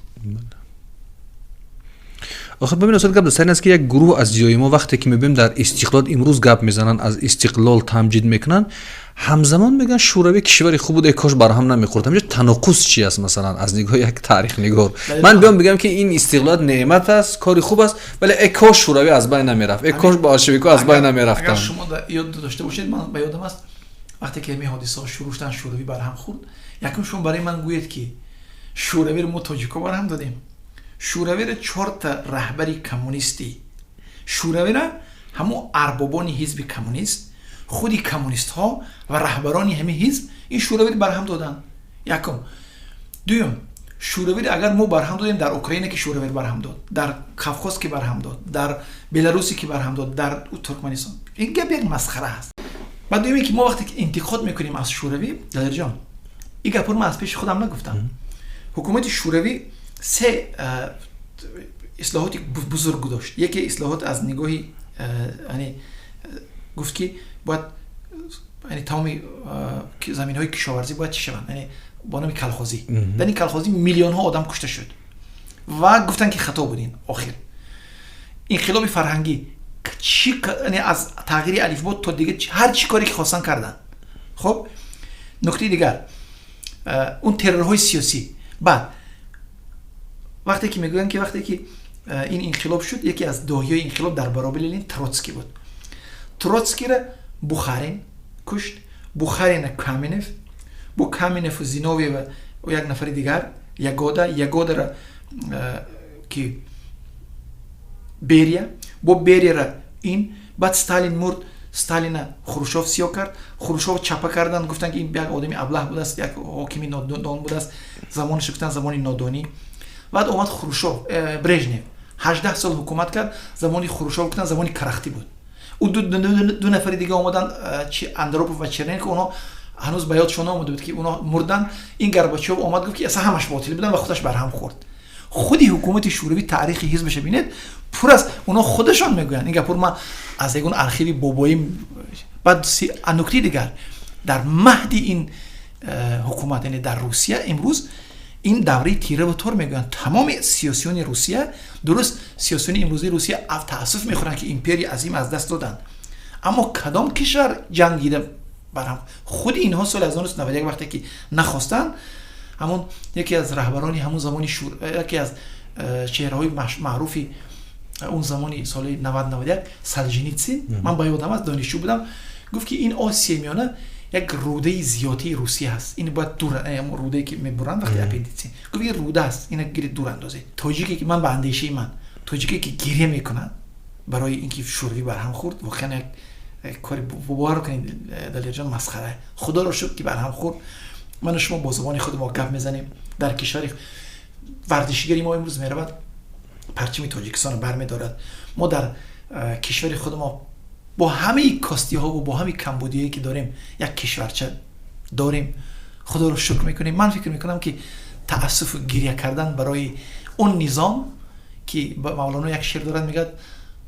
Speaker 1: Охир бибин, устод, гап дар сар ин аст, ки як гурӯҳ аз зиёи мо, вақте ки мебинем, дар истиқлол имрӯз гап мезананд, аз истиқлол тамҷид мекунанд, ҳамзамон мегӯянд, Шӯравӣ кишвари хуб буд, э кош барҳам намехӯрд. Ҳаминҷо таноқуз чи аст? Масалан, аз нигоҳи як таърихнигор ман биём бигӯям, ки ин истиқлолият неъмат аст, кори хуб аст, вале э кош Шӯравӣ аз байн намерафт, э кош болшевикҳо аз байн намерафтанд.
Speaker 2: Агар шумо ёд дошта бошед, ман ба ёдам аст, вақте ки ҳамин ҳодисаҳо шурӯъ шуданд, Шӯравӣ барҳам хӯрд, якум шумо барои ман гӯед, ки Шӯравиро мо тоҷико барҳам додем? Шӯравиро чорта раҳбари коммунистӣ, Шӯравиро ҳамун арбобони ҳизби коммунист, худи коммунистҳо ва раҳбарони ҳамин ҳизб ин Шӯравиро барҳам доданд. Якум. Дуюм, Шӯравиро агар мо барҳам додем, дар Украина ки Шӯравиро барҳам дод, дар Кавкоз ки барҳам дод, дар Беларуси ки барҳам дод, дар Туркманистон? Ин гап як масхара аст. Баъд дуюме, ки мо вақте ки интиқод мекунем аз Шӯравӣ, Далерҷон, ин гапро ман аз пеши худам нагуфтам. Ҳукумати Шӯравӣ се ислоҳоти бузург дошт. Яке ислоҳот аз нигоҳи, яъне гуфт, ки бояд, яъне тамоми заминҳои кишоварзӣ бояд чӣ шаванд, яъне бо номи колхозӣ. Дар ин колхозӣ миллионҳо одам кушта шуд. Ва гуфтанд, ки хато будин. Охир инқилоби фарҳангӣ чӣ, аз тағйири алифбо то дига ҳар чӣ коре ки хостан карданд. Хуб, нуктаи дигар, он террорҳои сиёсӣ. Баъд вақте ки мегӯянд, ки вақте ки ин инқилоб шуд, яке аз доҳиёи инқилоб дар баробари Ленин Троцкий буд. Троцкийра Бухарин кушт, Бухарина Каменев, бо Каменеву Зиновьева як нафари дигар Ягода, Ягодара ки Берия, бо Берияра ин. Баъд Сталин мурд, Сталина Хрушов сиёҳ кард, Хрушов чапа карданд, гуфтанд, ки ин як одами аблаҳ будааст, як ҳокими нодон будааст, замонаш гуфтанд замони нодонӣ. Баъд омад Хрушов, Брежнев 18 сол ҳукумат кард, замони Хрушов гуфтанд замони карахтӣ буд. Ӯ ду нафари дига омаданд, Андропов ва Черненко, онҳо ҳанӯз ба ёдшон наомада буд, ки онҳо мурданд. Ин Горбачов омад, гуфт, ки аслан ҳамаш ботил буданд ва худаш барҳам хӯрд. Худи ҳукумати Шӯравӣ, таърихи ҳизбаша бинед, пур аст. Онҳо худашон мегӯянд. Ин гапур ман аз ягон архиви бобоим. Баъд нуктаи дигар, дар маҳди ин ҳукумат, яъне дар Русия имрӯз ин давраи тираву тор мегӯянд тамоми сиёсиёни Русия. Дуруст, сиёсиёни имрӯзаи Русия таассуф мехӯранд, ки империяи азим аз даст доданд, аммо кадом кишвар ҷангида барҳам? Худи инҳо соли 1991, вақте ки нахостанд, ҳамон яке аз раҳбарони ҳамон замони, яке аз чеҳраҳои маъруфи он замони соли 90-91, Солженицин, ман ба ёдам аст, донишҷӯ будам, гуфт, ки ин Осиёи Миёна як рӯдаи зиёдии Русия ҳаст, ин бояд дур, рӯдае ки мебуранд вақти аппендитсит, гуфт, ин рӯда аст, ина гиред, дур андозед. Тоҷике ки ман, ба андешаи ман, тоҷике ки гиря мекунад барои инки Шӯравӣ барҳам хӯрд, воқеан як кори, бовар кунед, Далерҷон, масхара. Худоро шукр, ки барҳам хӯрд. Ману шумо бо забони худ мо гап мезанем дар кишвари. Варзишгари мо имрӯз меравад, парчами Тоҷикистонро бармедорад. Мо дар кишвари худ мо бо ҳамаи костиҳову бо ҳамаи камбудиҳое ки дорем, як кишварча дорем, Худоро шукр мекунем. Ман фикр мекунам, ки таассуфу гиря кардан барои он низом, ки Мавлоно як шеър дорад, мегӯяд: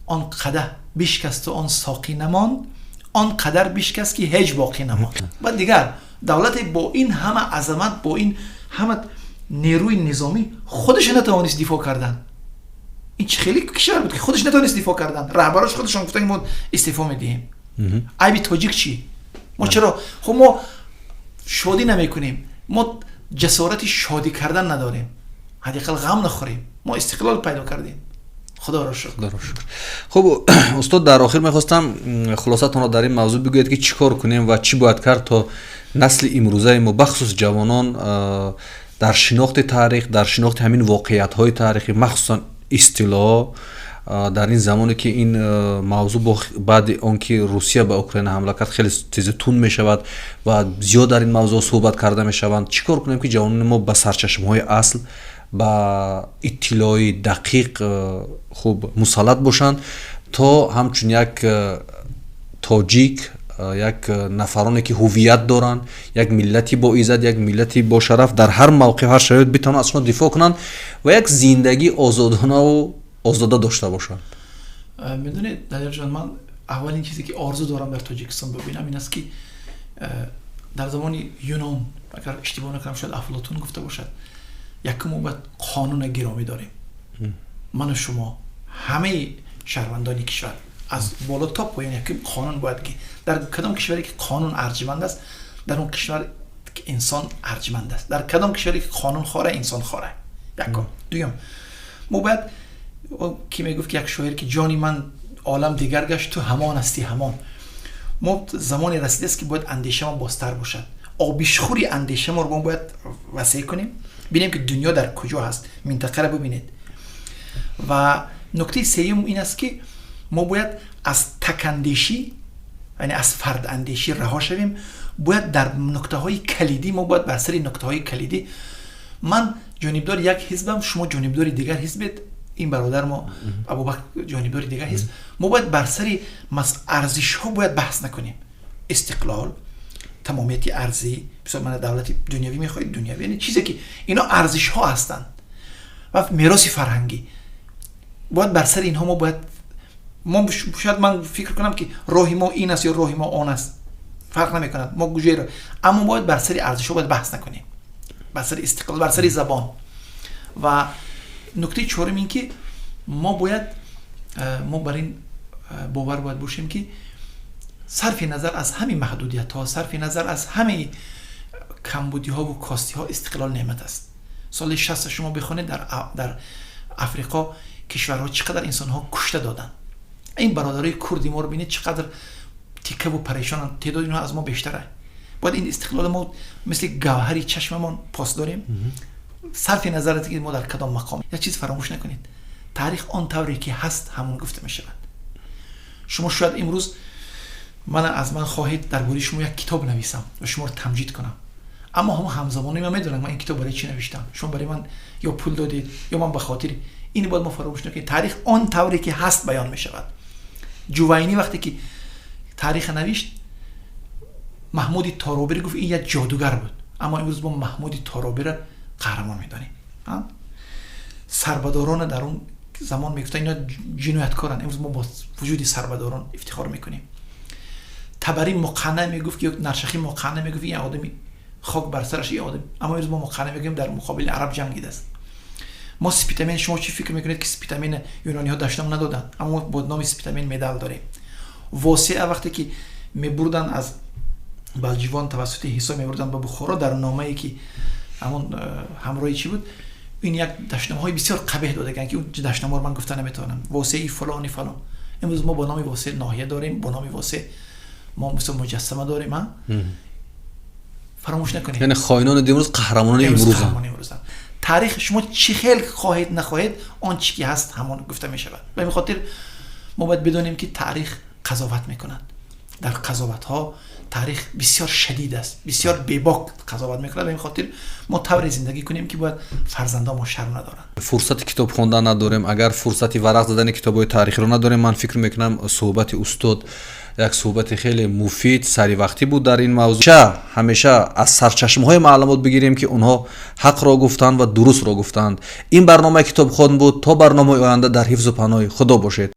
Speaker 2: «Он қадаҳ бишкасту он соқӣ намонд, он қадар бишкаст, ки ҳеҷ боқӣ намонд». Баъд дигар давлате бо ин ҳама азамат, бо ин ҳама нерӯи низомӣ худаш натавонист дифоъ кардан. Ин чӣ хеле кишвар буд, ки худаш натавонист дифоъ кардан? Раҳбарош худашон гуфтанд, мо истеъфо медиҳем. Айби тоҷик чӣ? Мо чаро, хуб, мо шодӣ намекунем? Мо ҷасорати шодӣ кардан надорем. Ҳадди ақал ғам нахӯрем, мо истиқлол пайдо кардем, Худоро шукр.
Speaker 1: Худоро шукр. Хуб, устод, дар охир мехостам хулосатонро дар ин мавзӯъ бигӯед, ки чӣ кор кунем ва чӣ бояд кард, то насли имрӯзаи мо, бахусус ҷавонон, дар шинохти таърих, дар шинохти ҳамин воқеиятҳои таърихӣ, махсусан истилоҳ, дар ин замоне ки ин мавзӯъ баъди он ки Русия ба Украина ҳамла кард, хеле тезу тунд мешавад ва зиёд дар ин мавзӯъ суҳбат карда мешаванд, чӣ кор кунем, ки ҷавонони мо ба сарчашмаҳои асл, ба иттилои дақиқ хуб мусаллат бошанд, то ҳамчун як тоҷик, як нафароне ки ҳувият доранд, як миллати боиззат, як миллати бошараф, дар ҳар мавқеъ, ҳар шароит битавонанд аз худ дифоъ кунанд ва як зиндагии озодонаву озода дошта бошанд?
Speaker 2: Медонед, Далерҷон, ман аввалин чизе ки орзу дорам дар Тоҷикистон бибинам, ин аст, ки дар замони Юнон, агар иштибоҳ накунам, шояд Афлотун гуфта бошад, якум мо бояд қонуна гиромӣ дорем. Ману шумо, ҳамаи шаҳрвандони кишвар аз боло то поён, якум қонун бояд ки дар кадом кишваре ки қонун арҷманд аст, дар он кишвар инсон арҷманд аст. Дар кадом кишваре ки қонун хора, инсон хора. Якум. Дуюм, мо бояд, ки мегуфт ки як шоир, ки ҷони ман, олам дигар гашт, ту ҳамон ҳастӣ, ҳамон. Мо замоне расидааст, ки бояд андешамо бозтар бошад, обишхӯри андешаморо мо бояд васеъ кунем, бинем, ки дунё дар куҷо ҳаст, минтақаро бибинед. Ва нуктаи сеюм ин аст, ки мо бояд аз такандешӣ, яъне аз фардандешӣ раҳо шавем. Бояд дар нуктаҳои калидӣ, мо бояд бар сари нуктаҳои калидӣ, ман ҷонибдори як ҳизбам, шумо ҷонибдори дигар ҳизбед, ин бародар мо Абубакр ҷонибдори дигар ҳизб, мо бояд бар сари арзишҳо бояд баҳс накунем: истиқлол, тамомияти арзӣ. Мисол, мана давлати дунявӣ мехоҳед, дунявӣ, яъне чизе ки ино арзишҳо ҳастанд ва мероси фарҳангӣ, бояд бар сари инҳо мо бояд, мо шояд, ман фикр кунам, ки роҳи мо ин аст ё роҳи мо он аст, фарқ намекунад мо куҷоеро, аммо бояд бар сари арзишҳо бояд баҳс накунем, бар сари истиқлол, бар сари забон. Ва Нукта чорум ин ки мо бояд мо бар ин бовар бояд бошем, ки сарфи назар аз ҳамин маҳдудиятҳо, сарфи назар аз ҳамаи камбудиҳову костиҳо, истиқлол неъмат аст. Соли 60 шумо бихонед, дар Африқо кишварҳо чӣ қадар инсонҳо кушта доданд. Ин бародарои курди моро бинед, чӣ қадар тикаву парешонанд, теъдоди инҳо аз мо бештара. Бояд ин истиқлоли мо мисли гавҳари чашмамон пос дорем, сарфи назар аз ки мо дар кадом мақом. Як чиз фаромӯш накунед: таърих он тавре ки ҳаст, ҳамон гуфта мешавад. Шумо шояд имрӯз ман аз ман хоҳед дар бораи шумо як китоб нависам ва шуморо тамҷид кунам, аммо ҳамон ҳамзамонои ман медонанд, ман ин китоб барои чӣ навиштам. Шумо барои ман ё пул додед, ё ман ба хотири ин. Бояд мо фаромӯш накунем, таърих он тавре ки ҳаст баён мешавад. Ҷувайнӣ вақте ки таъриха навишт, Маҳмуди Торобиро гуфт, ин як ҷодугар буд, аммо имрӯз мо Маҳмуди Торобиро қаҳрамон медонем. Сарбадорона дар он замон мегуфтанд, ино ҷинояткоранд, имрӯз мо бо вуҷуди сарбадорон ифтихор мекунем. Табарӣ Муқанна мегуфт, ки Наршахӣ Муқанна мегуфт, ин одами хок бар сараш, ин одам, аммо имрӯз мо Муқанна мегӯем, дар муқобили араб ҷангидааст. Мо Спитамен, шумо чӣ фикр мекунед, ки Спитамена юнониҳо дашном надоданд? Аммо мо бо номи Спитамен медал дорем. Восеа вақте ки мебурданд аз Балҷивон, тавассути Ҳисор мебурданд ба Бухоро, дар номае ки ҳамон ҳамроҳи чӣ буд, ин як дашномҳои бисёр қабеҳ додаган, ки он дашномҳоро ман гуфта наметавонам, Восеи фалони фалон. Имрӯз мо бо номи Восе ноҳия дорем, бо номи Восе мо мисол муҷассама дорем. А фаромӯш накунед.
Speaker 1: Яъне хоинони димрӯз қаҳрамонони имрӯзанд.
Speaker 2: Таърих, шумо чӣ хел хоҳед нахоҳед, он чӣ ки ҳаст, ҳамон гуфта мешавад. Ба ин хотир мо бояд бидонем, ки таърих қазоват мекунад. Дар қазоватҳо таърих бисёр шадид аст, бисёр бебок қазоват мекунад. Ба ин хотир мо тавре зиндагӣ кунем, ки бояд фарзандон мо шарм надоранд.
Speaker 1: Фурсати китоб хондан надорем, агар фурсати варақ задани китобҳои таърихиро надорем. Ман фикр мекунам, суҳбати устод як суҳбати хеле муфид, саривақтӣ буд дар ин мавзӯъ. Ҳамеша аз сарчашмаҳои маълумот бигирем, ки онҳо ҳақро гуфтанд ва дурустро гуфтанд. Ин барномаи Китобхон буд. То барномаи оянда дар ҳифзу паноҳи Худо бошед.